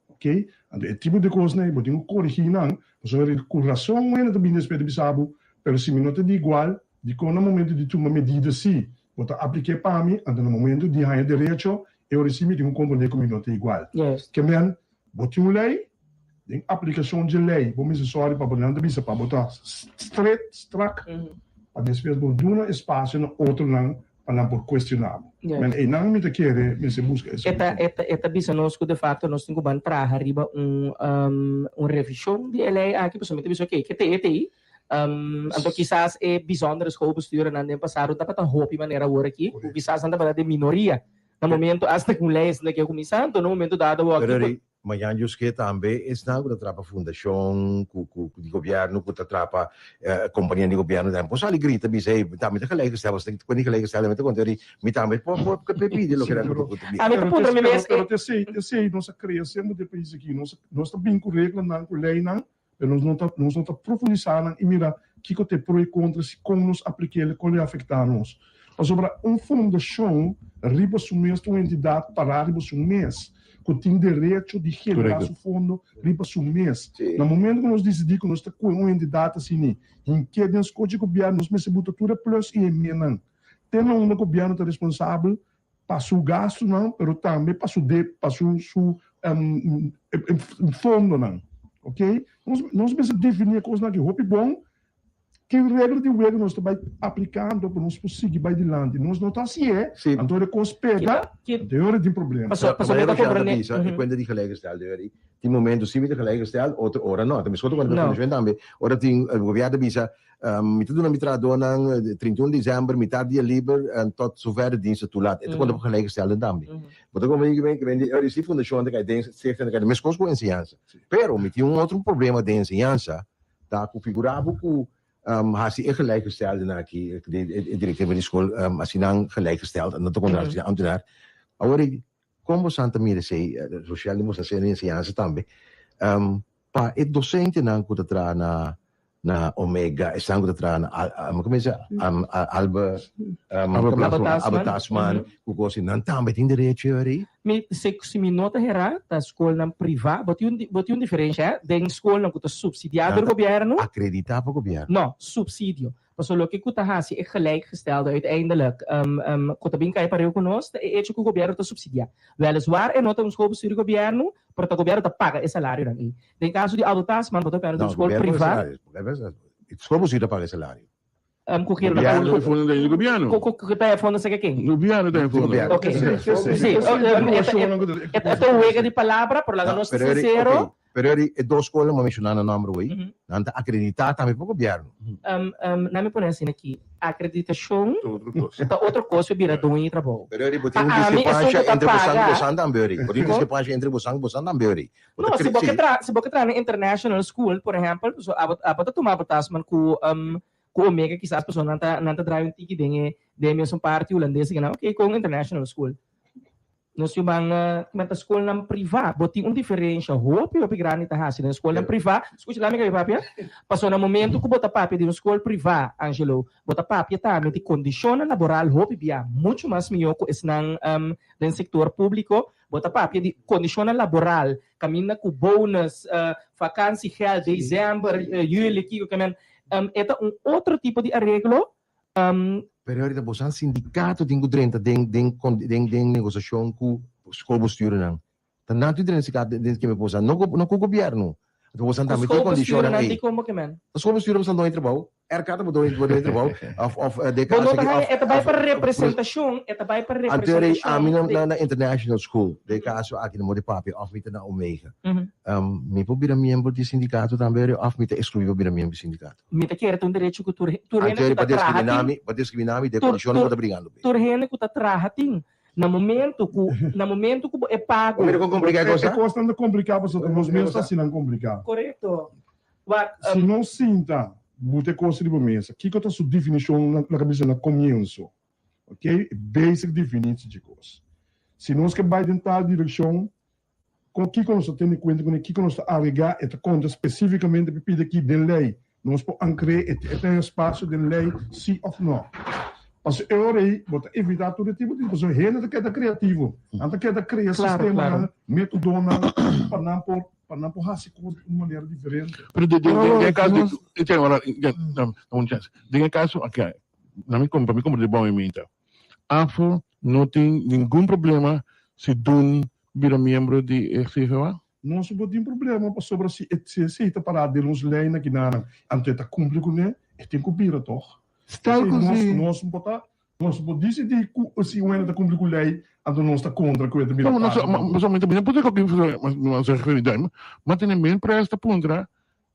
Speaker 15: Ok? Anto e tipo di kosnan ei bo tin ku korigí nan, pasobra ku rason un hende ta bini despues ta bisa bo, pero si mi no ta di igual, dikon na momento di tuma medida si bo ta aplik'é pa mi, anto na momento di haña derecho, e ora si mi tin ku komprendé ku mi no ta igual. Ke men, bo tin un lei, Den aplikashon dje lei bo mester sòri pa bo nan ta bisa pa bo ta stret, strak, pa despues bo duna espasio na otronan pa nan por kuestioná bo. Men einan mi ta kere mester buska e solushon.
Speaker 10: E ta bisa nos ku de fakto nos tin ku ban traha riba un un revishon di e lei aki pasobra mi ta bisa oke ke te e te ei. Anto kisas e bijzondere schoolbestuurnan den pasado tabata hopi manera awor aki ku kisas nan tabata den minoria na momento asta ku un lei esaki a kuminsá anto na momento dado awor aki
Speaker 12: Mañan Dios ke tambe esnan ku ta trapa fundashon ku ku di gobièrnu ku ta trapa kompania di gobièrnu tambe por sali grita bisa ey tambe ta gelijk gesteld pasobra ku ni gelijk gesteld mi ta konta di mi tambe por por pidi loke nan ku ta
Speaker 10: Ami ta puntra mi mes
Speaker 15: Pero esei esei nos a krea semper den pais aki nos nos ta bin ku reglanan ku leinan Pero nos no ta, nos no ta profundisá nan i mira kiko ta e pro i kontra, si kon nos aplik'el, kon lo e afektá nos. Pasobra un fundashon riba su mes ta un entidat pará riba su mes, ku tin derecho di generá su fondo riba su mes. Na momento ku nos disidí ku nos ta kue un entidat asini, hink'é den skochi gobièrnu, nos mester buta tur e plus i e minnan. Te na unda gobièrnu ta responsabel pa su gastunan pero tambe pa su de pa su su fondonan ok nos nos mester defini e kosnan aki hopi bon. Ki regla di wega nos ta bai aplikando pa nos por sigui bai dilanti? Nos no ta hasié, anto ora e kos pega, anto e ora tin problema.
Speaker 12: Pasobra mi ta bisa e kuenta di gelijkgestelde ora tin momento si mi ta gelijkgesteld, otro ora no. Ta meskos ku ora ta tambe. Ora tin gobièrnu ta bisa mi ta duna mi trahadónan 31 desèmber mitar dia liber tot zover de dienst toelaat. E ta konta pa gelijkgestelden tambe. Bo ta komprende ku mi ora si fundashon ta kai den stichting ta kai den meskos ku enseñansa. Pero mi tin un otro problema den enseñansa. Ta ku figurá bo ku hasi e gelijkgestelden aki, e direktiva di skol hasi nan gelijkgesteld, no ta kontra hasi nan ambtenaar. Awor kon bosan ta mira esei, Rochelle di bosan seno di enseñansa tambe, pa e dosentenan ku ta traha na na Omega, esnan ku ta traha na komo e Alba Alba Tasman, ku kos, nan tambe tin derecho ei?
Speaker 10: Mi se si mi no ta hera ta skolnan priva, bo tin un bo tin un diferensha den skolnan ku ta supsidiá dor gobièrnu.
Speaker 12: Akreditá pa gobièrnu.
Speaker 10: No, supsidio. Pasobra loke ku ta hasi e gelijkgestelde uiteindelijk ku ta bin kai pareu ku nos ta e echo ku gobièrnu ta supsidiá. Wèliswaar e no ta un skol bestuur di gobièrnu, pero ta gobièrnu ta paga e salarionan ei. Den kaso di Aldo Tasman bo ta pèrdè un skol priva.
Speaker 12: Skol bestuur ta paga e salario.
Speaker 10: Ku kere
Speaker 11: Gobièrnu e fondo ta di gobièrnu.
Speaker 10: Ku ta e fondo seka ken?
Speaker 11: Gobièrnu ta e fondo.
Speaker 10: Ok. Si, e ta un wega di palabra, pero laga nos ta sinsero.
Speaker 12: Pero e dos skolnan bo a menshoná na nòmber awey, nan ta akreditá tambe pa gobièrnu.
Speaker 10: Nan mi pone asina aki, akreditashon ta otro kos ku bira doño di trabou.
Speaker 12: Pero bo tin un diskrepansha entre bosan ku bosan tambe, Bo tin un diskrepansha entre bosan ku bosan tambe,
Speaker 10: No, si bo ke traha, si bo ke traha na international school, por ehèmpel, so abo abo ta tuma abo Tasman ku ku Omega kisas pasobra nan ta nan ta draai un tiki den e den e mesun parti hulandes i kinan, oke kon international school. Nos yu ban men ta skolnan privá, bo tin un diferensha hopi hopi grandi ta hasi den skolnan privá, skucha lami kabi papia, pasobra na momento ku bo ta papia di un skol privá, Angelo, bo ta papia tambe di kondishonnan laboral hopi bia muchu mas mihó ku esnan den sektor públiko. Bo ta papia di kondishonnan laboral, kaminda ku bonus, vakansiegeld, december, juli, kiko ke men. E ta un otro tipo di areglo.
Speaker 12: Pero ahorita boso sindikato tin ku drenta den den den den negosiashon ku schoolbestuurnan. Ta nan tin drenta sindikato den keme boso, no no ku gobièrnu. Anto boso tambe tin kondishonnan ei.
Speaker 10: Di komo ke men?
Speaker 12: Schoolbestuur boso doño trabou, RK ta bo doño bo doño trabou of of DK
Speaker 10: Bo no ta haña e ta bai pa representashon, e ta bai pa
Speaker 12: Anto
Speaker 10: representashon.
Speaker 12: ami na na international school, den kaso aki na Modi Papia of mi ta na Omega. Mi por bira miembro di sindikato tambe of mi ta exclui pa bira miembro di sindikato?
Speaker 10: Mi ta kere ta un derecho ku tur tur hende ku ta traha tin.
Speaker 12: Pa diskriminá mi den kondishonnan ku bo ta brigando.
Speaker 10: Tur hende ku ta traha tin. Na momento ku na momento ku bo e pago.
Speaker 12: Bo mira kon kompliká e kos ta?
Speaker 15: E kosnan ta kompliká pasobra nos mes ta hasi nan kompliká.
Speaker 10: Korekto. Wak.
Speaker 15: Si nos sinta buta e kos riba mesa, kiko ta su definishon na na bisa na komienso? Ok, basic definitio dje kos. Si nos ke bai den tal direkshon, kon kiko nos ta tene kuenta kuné, kiko nos ta agregá, e ta konta spesífikamente pa pidi aki den lei. Nos por ankr'é e e ta espasio den lei sí òf nò. Pasobra e ora ei bo ta evitá tur e tipo di pasobra hende ta keda kreativo, nan ta keda krea sistemanan, métodonan pa nan por pa nan por hasi kos di un manera diferente.
Speaker 11: Pero den den den e kaso di ora dame un chance. Den e kaso aki na mi pa mi komprende bon e minta. Afo no tin ningun problema si Dun bira miembro di e CGOA?
Speaker 15: Nos no tin problema pasobra si e si esei ta pará den nos leinan kinanan, anto e ta kumpli kuné, e tin ku bira tòg.
Speaker 9: Stel ku si.
Speaker 15: Nos no por ta, nos no por disidí ku si un hende ta kumpli ku lei, anto nos ta kontra ku e ta bira
Speaker 11: No,
Speaker 15: parti.
Speaker 11: no, mi ta puntra ku ma tene men pres ta puntra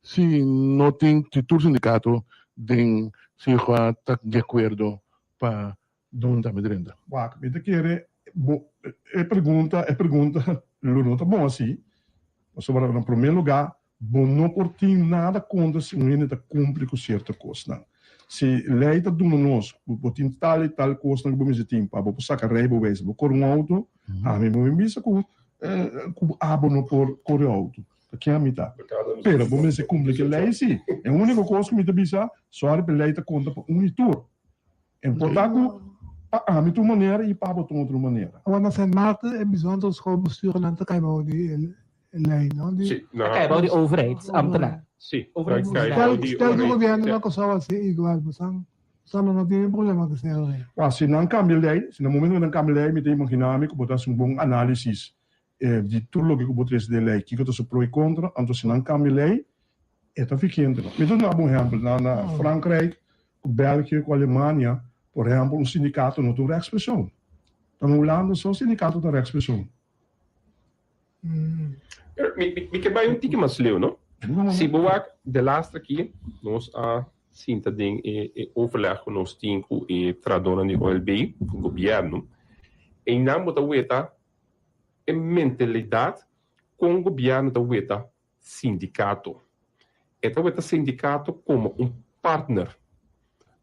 Speaker 11: si no tin si tur sindikato den CGOA ta di akuerdo pa Dun ta mi drenta.
Speaker 15: Wak, mi ta kere bo e pregunta, e pregunta lo no ta bon asi, pasobra na prome luga bo no por tin nada kontra si un hende ta kumpli ku sierto kosnan. Si lei ta duna nos ku bo tin tal i tal kosnan ku bo mester tin pa bo por saka rijbewijs, bo kore un outo, ami bo bin bisa ku ku abo no por kore outo. Ta ken ami ta? Pero bo mester kumpli ku e lei si. E uniko kos ku mi ta bisa, sòri pa e lei ta konta pa un i tur. E por ta ku pa ami ta un manera i pa bo ta un otro manera.
Speaker 9: Awor na Sint Maarten e bijzondere schoolbestuurnan ta kai bou di e lei, no? Di
Speaker 14: Si,
Speaker 10: Ta kai bou di overheidsambtenaar.
Speaker 14: Si, ta kai bou di
Speaker 9: Stel ku gobièrnu na Kòrsou a hasi igual, bo san lo no tin problema ku esei ora.
Speaker 15: Wak, si nan kambia lei, si na momento ku nan kambia lei mi ta imaginá mi ku bo ta hasi un bon análisis di tur loke ku bo trese den lei, kiko ta su pro i kontra, anto si nan kambia lei. E ta vigente no. Mi ta duna bo un ehempel, na na Frankrijk, ku België, ku Alemania, por ehempel un sindikato no ta un rechtspersoon. Ta na Hulanda so sindikato ta rechtspersoon.
Speaker 14: Pero mi mi ke bai un tiki mas leu no. Si bo wak de laatste aki nos a sinta den e e overleg ku nos tin ku e trahadónan di OLB ku gobièrnu, einan bo ta weta e mentalidat kon gobièrnu ta weta sindikato. E ta weta sindikato komo un partner.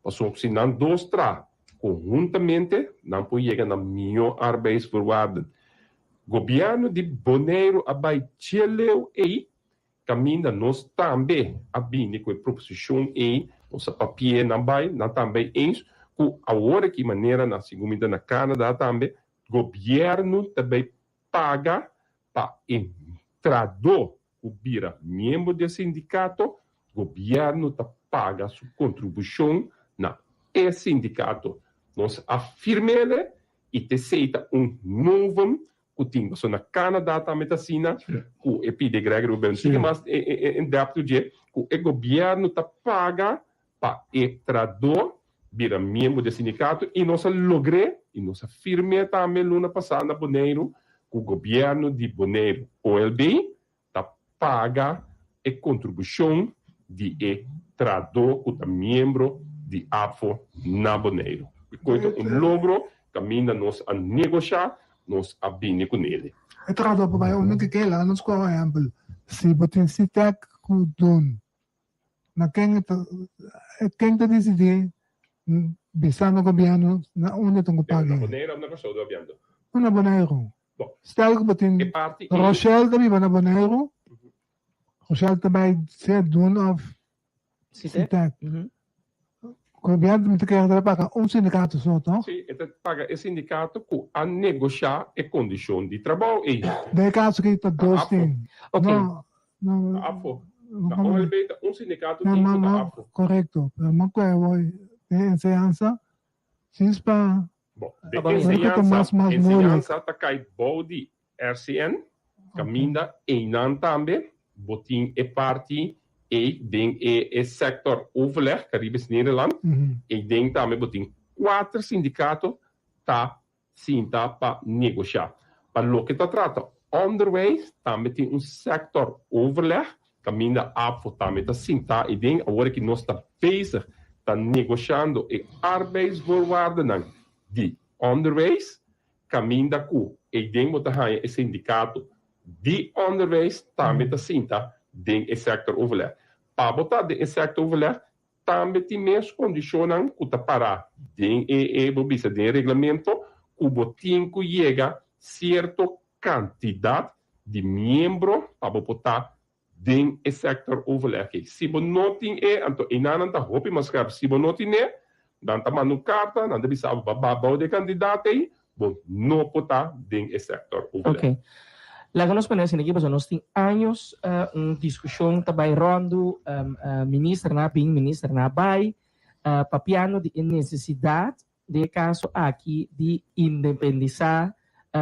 Speaker 14: Pasobra si nan dos traha konhuntamente, nan por yega na mihó arbeidsvoorwaarden. Gobièrnu di Boneiru a bai dje leu ei, kaminda nos tambe a bini ku e proposishon ei, nos a papi'é nan bai, nan tambe bai eens ku awor aki manera na segun mi ta na Canada tambe, gobièrnu ta bai paga pa e trahadó ku bira miembro di e sindikato, gobièrnu ta paga su kontribushon na e sindikato. Nos a firm'ele i t'esei ta un novum ku tin. Pasobra na Canada tambe ta asina ku e pidi Gregory Ruben sigui mas in depth dje ku e gobièrnu ta paga pa e trahadó bira miembro di e sindikato i nos a logr'é i nos a firm'é tambe luna pasá na Boneiru ku gobièrnu di Boneiru, OLB, ta paga e kontribushon di e trahadó ku ta miembro di ABVO na Boneiru. Koe ta un logro kaminda nos a negoshá, nos a bini ku nele.
Speaker 9: E trahadó por bai unda ke ke, laga nos kohe un ehèmpel, si bo tin Sitek ku Dun Na ken ta ken ta disidí bisando gobièrnu na unda tin ku paga?
Speaker 14: Na Boneiru òf na Kòrsou ta papiando?
Speaker 9: No na Boneiru. Stel ku bo tin Rochelle ta biba na Boneiru, Rochelle ta bai sea Dun òf Sitek. Gobièrnu mi ta kere ta paga un sindikato so tòg?
Speaker 14: Sí, e ta paga e sindikato ku a negoshá e kondishon di trabou ei.
Speaker 9: Den e kaso aki ta dos tin.
Speaker 14: No, no. Ta afo. Na OLB ta un sindikato tin ku ta afo.
Speaker 9: Korekto, pero mi kue awor den enseñansa since pa.
Speaker 14: Bo, den enseñansa, enseñansa ta kai bou di RCN, kaminda einan tambe bo tin e parti ei den e e sector overleg Caribisch Nederland, eiden tambe bo tin kuater sindikato ta sinta pa negosha. Pa loke ta trata onderwijs tambe tin un sector overleg kaminda ABVO tambe ta sinta eiden. Awor aki nos ta bezig ta negoshando e arbeidsvoorwaardennan di onderwijs. Kaminda ku eiden bo ta haña e sindikato di onderwijs tambe ta sinta den e sectoroverleg. Pa bo ta den e sectoroverleg tambe tin mes kondishonnan ku ta pará den e e bo bisa den e reglamento ku bo tin ku yega sierto kantidat di miembro pa bo por ta den e sector overleg ei. Si bo no tin e, anto einanan ta hopi mas scherp. Si bo no tin e, nan ta manda un carta, nan ta bisa bo pa ba bou di e candidaat ei, bo no por ta den e sector overleg.
Speaker 10: Ok. Laga nos pone asina aki pasobra nos tin años un discusion ta bay rondu, ministernan a bin, ministernan a bay, papiando di e necesidad Den e kaso aki di independisá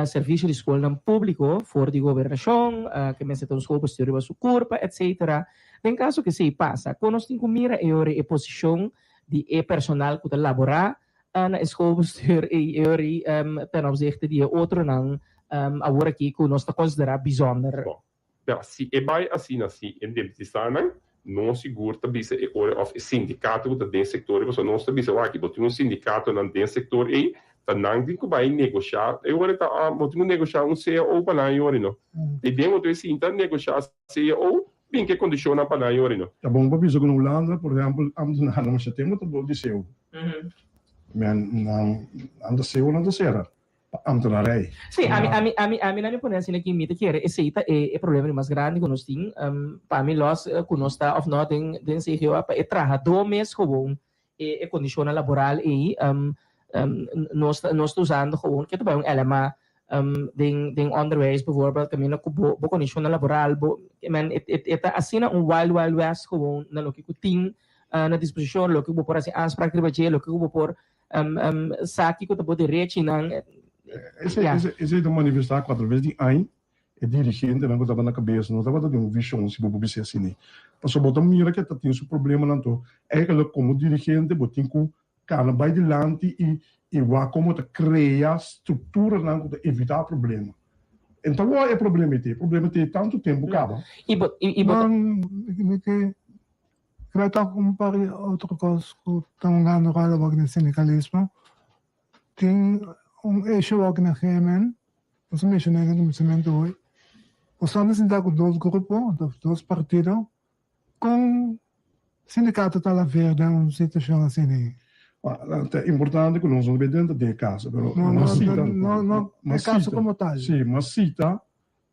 Speaker 10: servisio di skolnan públiko for di gobernashon, ke mester ta un schoolbestuur riba su kurpa, etcetera. Den kaso ku esei pasa, kon nos tin ku mira e ora e posishon di e personal ku ta laborá na e schoolbestuur ei e ora ei ten opzichte di e otronan awor aki ku nos ta konsiderá bizonder?
Speaker 14: Pero si e bai asina si e demptistanan no sigur ta bisa e ora of e sindikato ku ta den sektor ei pasobra nos ta bisa wak bo tin un sindikatonan den sektor ei ta nan tin ku bai negoshá e ora ta bo tin ku negoshá un cao pa nan e ora no i den bo tin sinta negoshá cao bin ke kondishonnan pa nan e ora no.
Speaker 15: Ta bon pa bisa ku na Hulanda por ehèmpel ambtenarnan masha tempu ta bou di cao men nan nan ta cao nan ta sera. Pa ambtenarij.
Speaker 10: Sí, ami, ami, ami, ami na mi pone asina ki mi ta kere esei ta e, e problema di mas grandi ku nos tin. Pa mi los ku nos ta of no den, den CGOA, pa e trahadó mes gewoon e, e kondishonnan laboral ei, nos ta, nos ta usando gewoon ke ta bai un LMA den, den onderwijs bijvoorbeeld, kaminda ku bo, bo kondishonnan laboral, bo, men, e, e, e ta asina un wild, wild west gewoon na loke ku tin na disposishon, loke ku bo por hasi aanspraak riba dje, loke ku bo por Sa kiko ta bo derechinan.
Speaker 15: Esei ta manifestá ku atraves di aña. E dirigentenan ku tabata na kabes no tabata den un vishon si bo por bisa asina. Pasobra bo ta mira ku e ta tin su problemanan anto eigenlijk komo dirigente bo tin ku kana bai dilanti i i wak komo ta krea strukturanan ku ta evitá problema. En ta wou e problema ei te, e problema te tantu tempu kaba.
Speaker 10: I bo i bo ta.
Speaker 9: Mi ke bai tok un par di otro kos ku ta hungando ròl awor den sindikalismo. Tin un issue awor na GMN, nos a menshoná den kuminsamentu hoy. Bo sa mi sinta ku dos grupo, dos partido. Kon sindikato ta la ver den un situashon asina?
Speaker 15: Ta importante ku nos no ta dentro di e kaso, pero
Speaker 9: No, no, no, no, e kaso komo tal.
Speaker 15: Si, m'a sita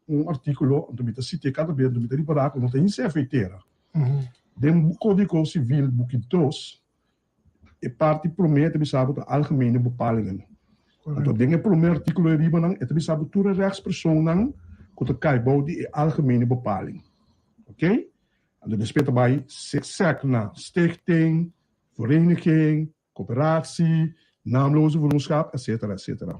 Speaker 15: un artíkulo, anto mi ta sit'é kada bes, anto mi ta ripará ku no ta hins efeitera. Den Kódigo Sivil buki dos, E parti promé ta bisa bo ta algemene bepalingen. Anto den e promé artíkulo ei riba nan e ta bisa bo tur e rechtspersonnan ku ta kai bou di e algemene bepaling. Oké? Anto despues ta bai sek na stichting, vereniging, kooperatie, naamloze vennootschap, etcetera, etcetera.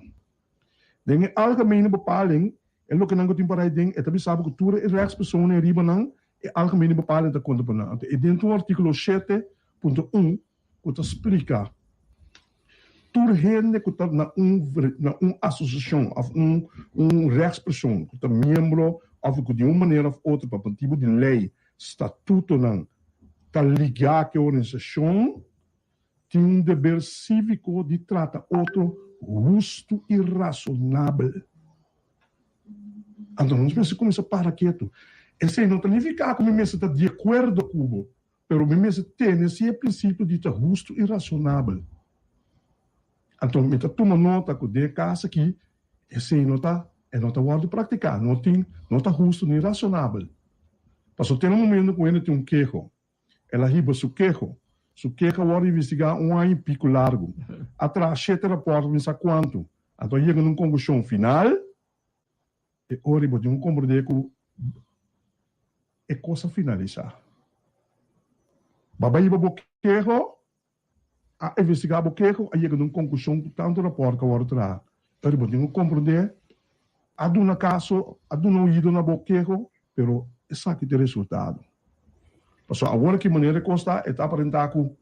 Speaker 15: Den e algemene bepaling, e lokenan ku tin por ai den, e ta bisa bo ku tur e rechtspersonen ei riba nan e algemene bepaling ta konta pa nan. Anto e den tur artíkulo 7.1 ku ta splika tur hende ku ta na un na un asosiashon òf un un rechtspersoon ku ta miembro òf ku di un manera òf otro pa motibu di lei, statutonan ta ligá ku e organisashon, tin un deber síviko di trata otro hustu i rasonabel. Anto nos mester kuminsá para ketu. Esei no ta nifiká ku mi mester ta di akuerdo ku bo, pero mi mester tene si e prinsipio di ta hustu i rasonabel. Anto mi ta tuma nota ku den e kas aki esei no ta e no ta wòrdu praktiká, no tin no ta hustu ni rasonabel. Pasobra tin un momento ku hende tin un keho. El a hiba su keho. Su keho a wòrdu investigá un aña i piku largu. A traha shete rapòrt mi sa kuantu. Anto a yega na un konklushon final. E ora bo tin ku komprendé ku e kos a finalisá. Bo a hiba bo keho. A investigá bo keho, a yega na un konklushon ku tantu rapòrt ku a wòrdu traha. Pero bo tin ku komprondé, a duna kaso, a duna oido na bo keho, pero esaki ta e resultado. Pasobra awor ki manera e kos ta, e ta aparentá ku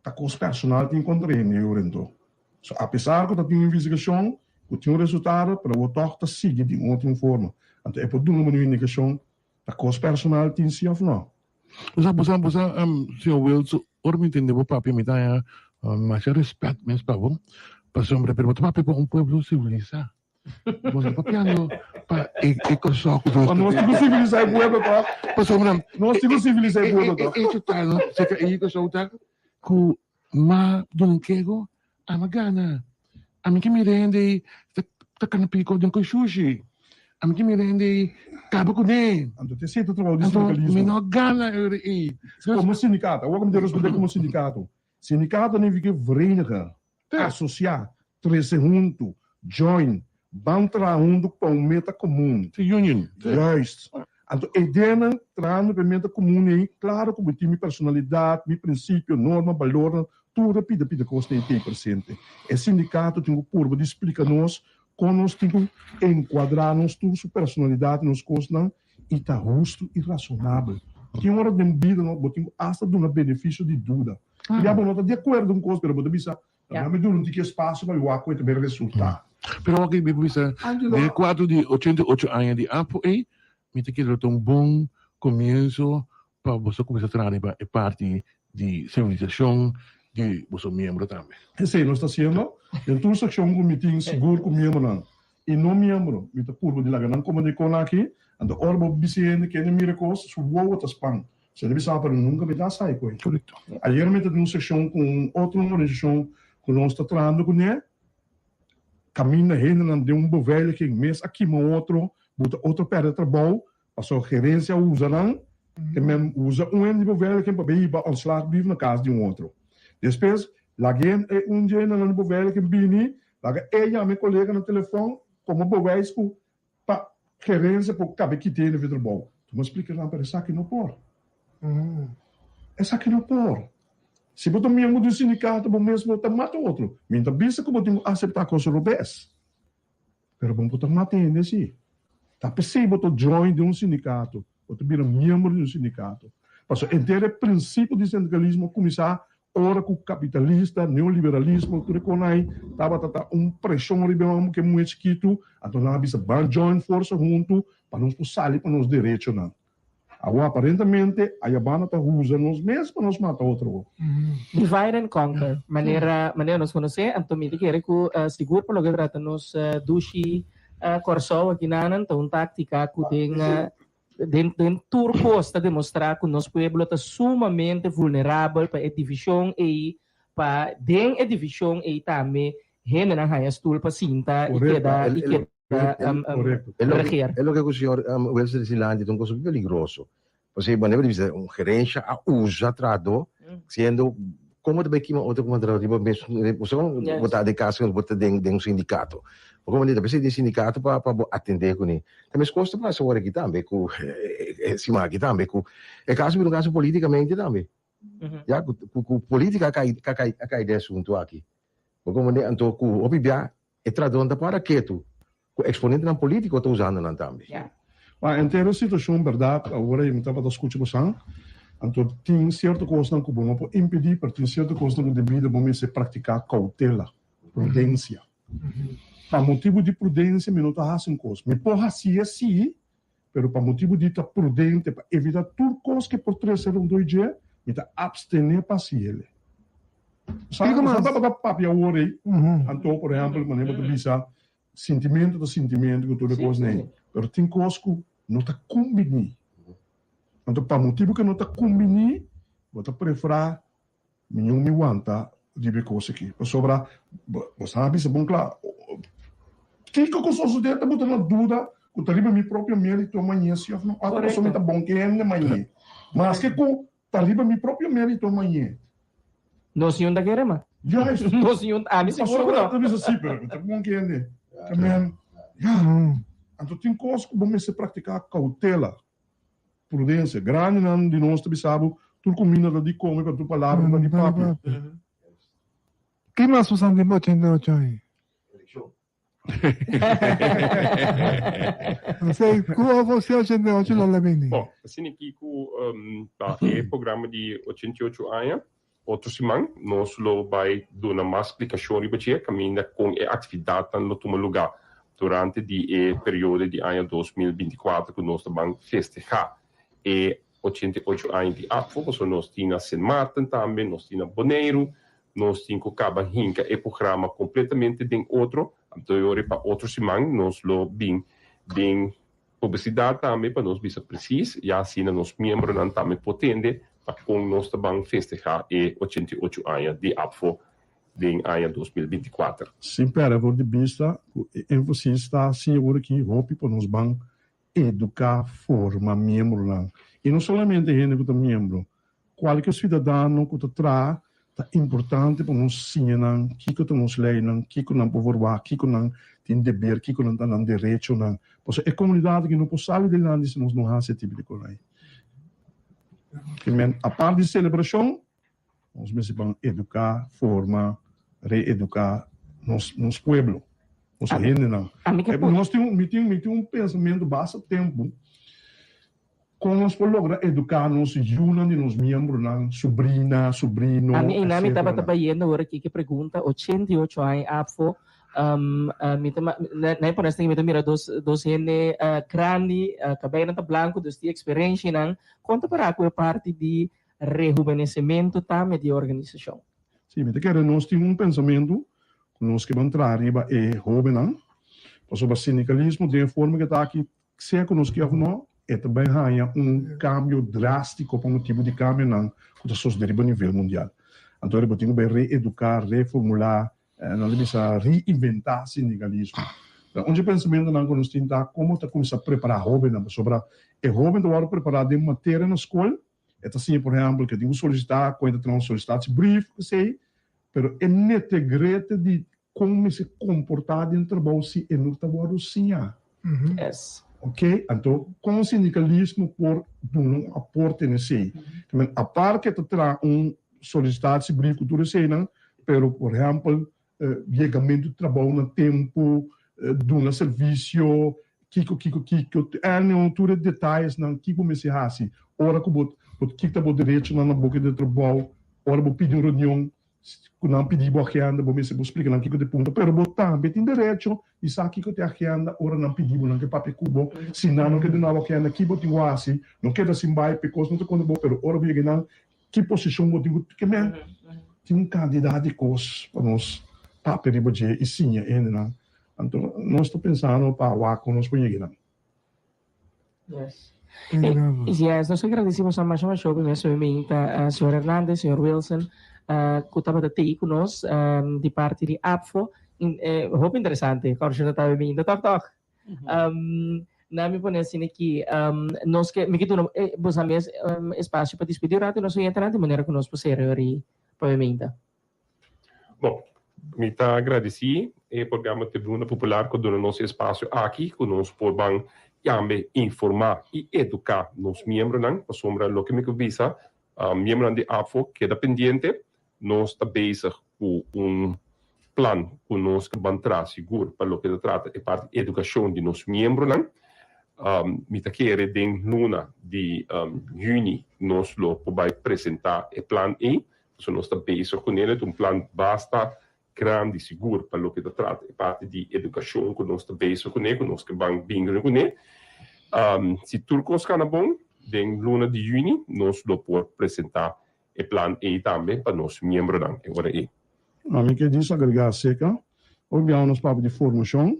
Speaker 15: ta kos personal tin kontra hende e ora enton. So apesar ku ta tin un investigashon, ku tin un resultado, pero awor tòg ta sigui di un otro forma. Anto e por duna bo un indikashon Ta kos personal tin si of no?
Speaker 11: Bo sa, bo sa, bo sa, señor Wills, ora mi tende bo papia mi ta haña masha respet mes pa bo, pasobra pero bo ta papia pa un pueblo sivilisá. Bo no ta papiando pa e e Kòrsou ku nos
Speaker 15: ta. Nos tin ku sivilisá e pueblo tòg.
Speaker 11: Pasobra
Speaker 15: Nos tin ku sivilisá e pueblo tòg.
Speaker 11: E hecho ta no, seka e Kòrsou ta ku ma duna un kego Ama gana. Ami ke mira hende ei ta ta kana piko den koi shushi. Ami ke mira hende ei kaba kuné.
Speaker 15: Anto te esei ta trabou di
Speaker 11: Anto
Speaker 15: sindikalismo.
Speaker 11: mi no gana e ora ei.
Speaker 15: Komo sindikato, awor ku mi ta respondé komo sindikato. Sindikato nifiká verenigen, asosiá, trese huntu, join, ban traha huntu pa un meta komun.
Speaker 11: Te union.
Speaker 15: Juist. Anto e ideanan trahando pa e meta komun ei, klaro ku mi tin mi personalidat, mi prinsipio, norma, balornan, Tur e pida pida kos ta ei presente. E sindikato tin ku purba di splika nos kon nos tin ku enkuadrá nos tur su personalidat i nos kosnan i ta hustu i rasonabel. Tin ora den bida no bo tin ku asta duna benefisio di duda. Ya bo no ta di akuerdo un kos pero bo ta bisa, Laga mi duna un tiki espasio pa mi wak ku e ta bin resultá.
Speaker 11: Pero wak mi por bisa den e kuadro di 88 aña di APO ei mi ta kere lo ta un bon komienso Pa boso kuminsá traha riba e parti di sivilisashon di boso miembro tambe.
Speaker 15: Esei nos ta hasiendo den tur sekshon ku mi tin sigur ku miembronan i no miembro. Mi ta purba di laga nan komprendé kon aki. Anto ora bo bisa hende kende mira kos, su wowo ta span. Esei ta bisa pero nunka mi ta a sai ku ei. Ayer mi ta den un sekshon ku un otro organisashon ku nos ta trahando kuné. Kaminda hendenan den un beveiliging mes a kima otro, buta otro pèrdè trabou. Pasobra gerencia usa nan, e men usa un hende di beveiliging pa bay hiba ontslagbrief na cas di un otro. Despues, laga e un dje nan di beveiliging bini, laga e yama e colega na telefon como bewijs cu pa gerencia por cabe kite hende for trabou. Tuma splica nan, pero esaki no por. Esaki no por. Si bo ta miembro di un sindicato, bo mes bo ta mata otro. Mi ta bisa cu bo tin cu acepta cos robes, pero bo no por ta mata hende si.
Speaker 11: Ta p'esei bo ta join den un sindikato, bo ta bira miembro di un sindikato. Pasobra henter e prinsipio di sindikalismo a kuminsá ora ku kapitalista, neoliberalismo, tur e kosnan ei tabata ta un preshon riba e hòmber ku e muhé chikitu, anto nan a bisa ban join forsa huntu pa nos por sali pa nos derechonan. Awor aparentemente ayabanda ta usa nos mes pa nos mata otro.
Speaker 10: Divide and conquer, manera manera nos konosé, anto mi ta kere ku sigur pa loke trata nos dushi Kòrsou akinanan ta un táktika ku den den den tur kos ta demostrá ku nos pueblo ta sumamente vulnerabel pa e divishon ei, pa den e divishon ei tambe Hendenan haña stul pa sinta i keda i keda regeer.
Speaker 12: E loke ku señor Wilson di Lanti ta un cosa peligroso. Pasobra manera di bisa un gerencia a usa trahadó siendo como ta bay kima otro como trahadó riba mes bo sa como bo ta den cas bo ta den un sindicato. Bo como ta p'esei den sindicato pa pa bo atende kuné. Ta meskos ta pasa awor aki tambe ku e siman aki tambe ku e caso bira un caso politicamente tambe. Ya ku ku politica a kai a kai a kai den asunto aki. Bo comprende? Anto ku hopi bia e tradon ta para ketu ku eksponentenan politiko ta usando nan tambe.
Speaker 11: Ma henter e situashon bèrdat awor ei mi tabata skucha bosan, anto tin sierto kosnan ku bo no por impedí, pero tin sierto kosnan ku den bida bo mester praktiká koutela, prudensia. Pa motibu di prudensia mi no ta hasi un kos. Mi por hasié sí, Pero pa motibu di ta prudente pa evitá tur kos ke por trese rondó i dje, mi ta apstené pa hasi ele. Sa
Speaker 9: Kiko mas?
Speaker 11: tabata papia awor ei, anto por ehèmpel manera bo ta bisa sintimentu ta sintimentu ku tur e kosnan ei, pero tin kos ku no ta kumbiní. Anto pa motibu ke no ta kumbiní, bo ta preferá Mi no mi wanta riba e kos aki, pasobra bo sa bisa bon kla, kiko ku sosodé ta buta na duda ku ta riba mi propio mérito mañé si òf no, ata pasobra mi ta bon ku hende mañé, maske ku ta riba mi propio mérito mañé.
Speaker 10: Nos yun ta kere ma.
Speaker 11: Juist.
Speaker 10: Nos yun, ami sigur ku no.
Speaker 11: Pasobra ta bisa si, pero mi ta bon ku hende. Amen. Ya. Anto tin kos ku bo mester praktiká koutela. Prudencia. Grandinan di nos ta bisa bo, tur cuminda ta di come, pero tur palabra ta di papia.
Speaker 9: Ki mas bo san di 88 aña? Esei ku of o si 88 lo la bini?
Speaker 14: Bon, asina aki ku ta e programa di 88 aña, otro siman nos lo bai duna mas splikashon riba dje kaminda kon e aktividatnan lo tuma lugá durante di e periodo di aña 2024 ku nos ta ban festehá e 88 aña di APFO, pasobra nos tin na Sint Maarten tambe, nos tin na Boneiru, nos tin ku kaba hinka e programa kompletamente den otro, anto e ora pa otro siman nos lo bin den publisidat tambe pa nos bisa presis, ya asina nos miembronan tambe por tende pa kon nos ta ban festehá e 88 aña di APFO den aña 2024.
Speaker 11: Sin pèrdè for di bista ku e énfasis ta hasi awor aki hopi pa nos ban eduká, forma miembronan. I no solamente hende ku ta miembro, kualke siudadano ku ta traha ta importante pa nos siña nan kiko ta nos leinan, kiko nan por wak, kiko nan tin deber, kiko nan ta nan derechonan. Pasobra e komunidat aki no por sali dilanti si nos no hasi e tipo di kos ei. Apart di selebrashon, Nos mester ban educa, forma, reeduca nos nos pueblo, nos hendenan. Nos tin mi tin mi tin un pensamiento basta tempo con nos por logra educa nos yunan di nos miembronan, subrina, subrino,
Speaker 10: Ami einan mi tabata bayendo ora Kike pregunta, 88 aña afo, mi ta na e pones mi ta mira dos dos hende grandi, cabeinan ta blanco, dus tin experiencianan, con ta para cu e parti di Rehubenesimentu tambe di e organisashon.
Speaker 11: Sí, mi ta kere nos tin un pensamentu ku nos ke ban traha riba e hóbennan, pasobra sindikalismo den e forma ke ta aki, sea ku nos ke òf no, e ta bai haña un kambio drástiko pa motibu di kambionan ku ta sosodé riba nivel mundial. Anto bo tin ku bai reeduká, reformulá, Nan ta bisa reinventá sindikalismo. Un dje pensamentunan ku nos tin ta komo ta kuminsá prepará hóbennan, pasobra e hóben ta wòrdu prepará den materia na skol, e ta siña por ehèmpel ke tin ku solisitá, kon e ta traha un solisitatiebrief, esei, pero e netegrete di kon mester komportá den trabou si e no ta wòrdu siña. Oke, anto kon sindikalismo por duna un aporte na esei? Aparte ke ta traha un solicitatiebrief ku tur eseinan, pero por ehèmpel yegamentu di trabou na tempu, duna servisio, Kiko, kiko, kiko, en tur e detayesnan, kiko bo mester hasi ora ku bo bo kiko ta bo derechonan na boka di trabou, ora bo pidi un reunion, ku nan pidi bo agenda, bo mester bo splika nan kiko ta e punto, pero bo tambe tin derecho di sa kiko ta e agenda ora nan pidi bo, nan ke papia ku bo, si nan no ke duna bo agenda, ki bo tin ku hasi, no keda sin bai pekos no ta konta bo, pero ora bo yega nan, ki posishon bo tin ku ke men tin un kantidat di kos pa nos papia riba dje i siña e hendenan. Anto nos ta pensando pa wak kon nos por yega nan.
Speaker 10: Yes. Yes, nos agradeci boso masha masha hopi mes hopi minta señor Hernandez, señor Wilson cu tabata tei cu nos di parti di APFO. Hopi interesante conversacion ta tabe minta toch toch? Na mi pone asina aki nos ke mi ke duna boso mes espacio pa dispidi un rato nos oyentenan di manera cu nos por cera yori pa mi minta.
Speaker 14: Bon, mi ta agradesí e programa Tribuna Popular ku duna nos e espasio aki ku nos por ban tambe informá i eduká nos miembronan pasobra loke mi ku bisa miembronan di APFO keda pendiente, nos ta bezig ku un plan ku nos ke ban traha sigur pa loke ta trata e parti edukashon di nos miembronan. Mi ta kere den luna di yüni nos lo por bai presentá e plan ei. Pasobra nos ta bezig ku nel, e ta un plan basta grandi sigur pa loke ta trata e parti di edukashon ku nos ta bezig kuné, ku nos ke ban bini kuné. Si tur kos kana bon, den luna di yüni nos lo por presentá e plan ei tambe pa nos miembronan e ora ei.
Speaker 11: Ami ke djis agregá aserka, hopi biaha nos papia di formashon,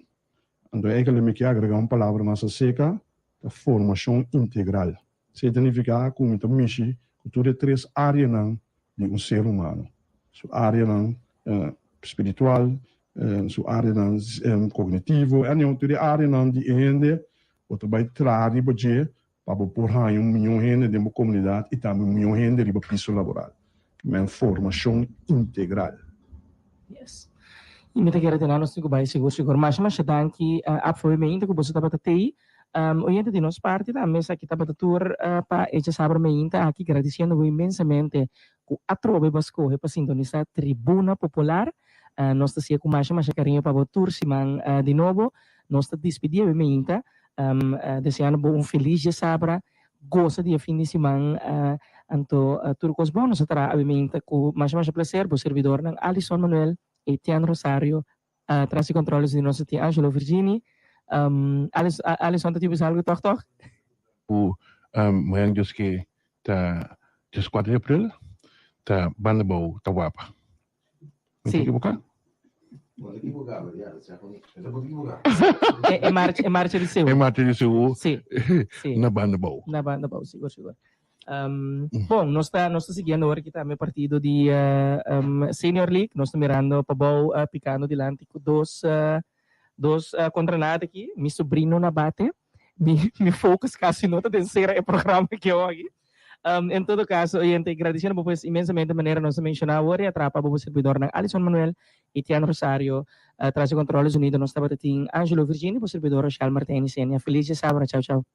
Speaker 11: anto eikel mi ke agregá un palabra mas aserka, ta formashon integral. Esei ta nifiká ku mi ta mishi ku tur e tres áreanan di un ser humano, su áreanan spiritual, su áreanan kognitivo, anyway, tur e áreanan di e hende bo ta bai traha riba dje pa bo por haña un mihó hende den bo komunidat i tambe un mihó hende riba piso laboral. Men formashon integral.
Speaker 10: Yes. I mi ta kere tene nos tin ku bai sigur sigur. Masha masha danki Apfo Meinta ku boso tabata tei. Oyente di nos parti tambe esaki tabata tur pa e djasabra meinta aki gradisiendo bo inmensamente ku atrobe bo a skohe pa sintonisa Tribuna Popular. Nos ta si'e ku masha masha kariño pa bo tur siman di nobo. Nos ta dispidi awe meinta deseando bo un felis djasabra, gosa di e fin di siman anto tur kos bon. Nos a traha awe meinta ku masha masha plaser bo servidornan Alison Manuel, Etienne Rosario, Tras di controles di nos tin Angelo Virgini. Alison ta tin bisa algo toch toch?
Speaker 11: Ku mañan Dios ke ta dieskuater di april ta banda bou ta wapa. Mi ta ekiboká?
Speaker 12: Bo ta ekiboká, pero ya, sa kon ta bo ta ekiboká.
Speaker 10: E marcha, e marcha di Seú.
Speaker 11: E marcha di Seú.
Speaker 10: Sí, sí.
Speaker 11: Na banda bou.
Speaker 10: Na banda bou, sigur, sigur. Bon, nos ta nos ta siguiendo awor aki tambe partido di Senior League. Nos ta mirando Pabou picando dilanti cu dos dos contra nada aki. Mi sobrino na bate. Mi mi focus casi no ta den cera e programa aki awor aki. En todo caso, oyente, gradiciendo bo pues inmensamente manera nos a menciona awor y atrapa bo servidornan Alison Manuel y Tian Rosario. Tras di controles unido nos tabata tin Angelo Virginia, bo servidor Rochelle Martijn y Senia. Feliz dje sabra. Chao, chao.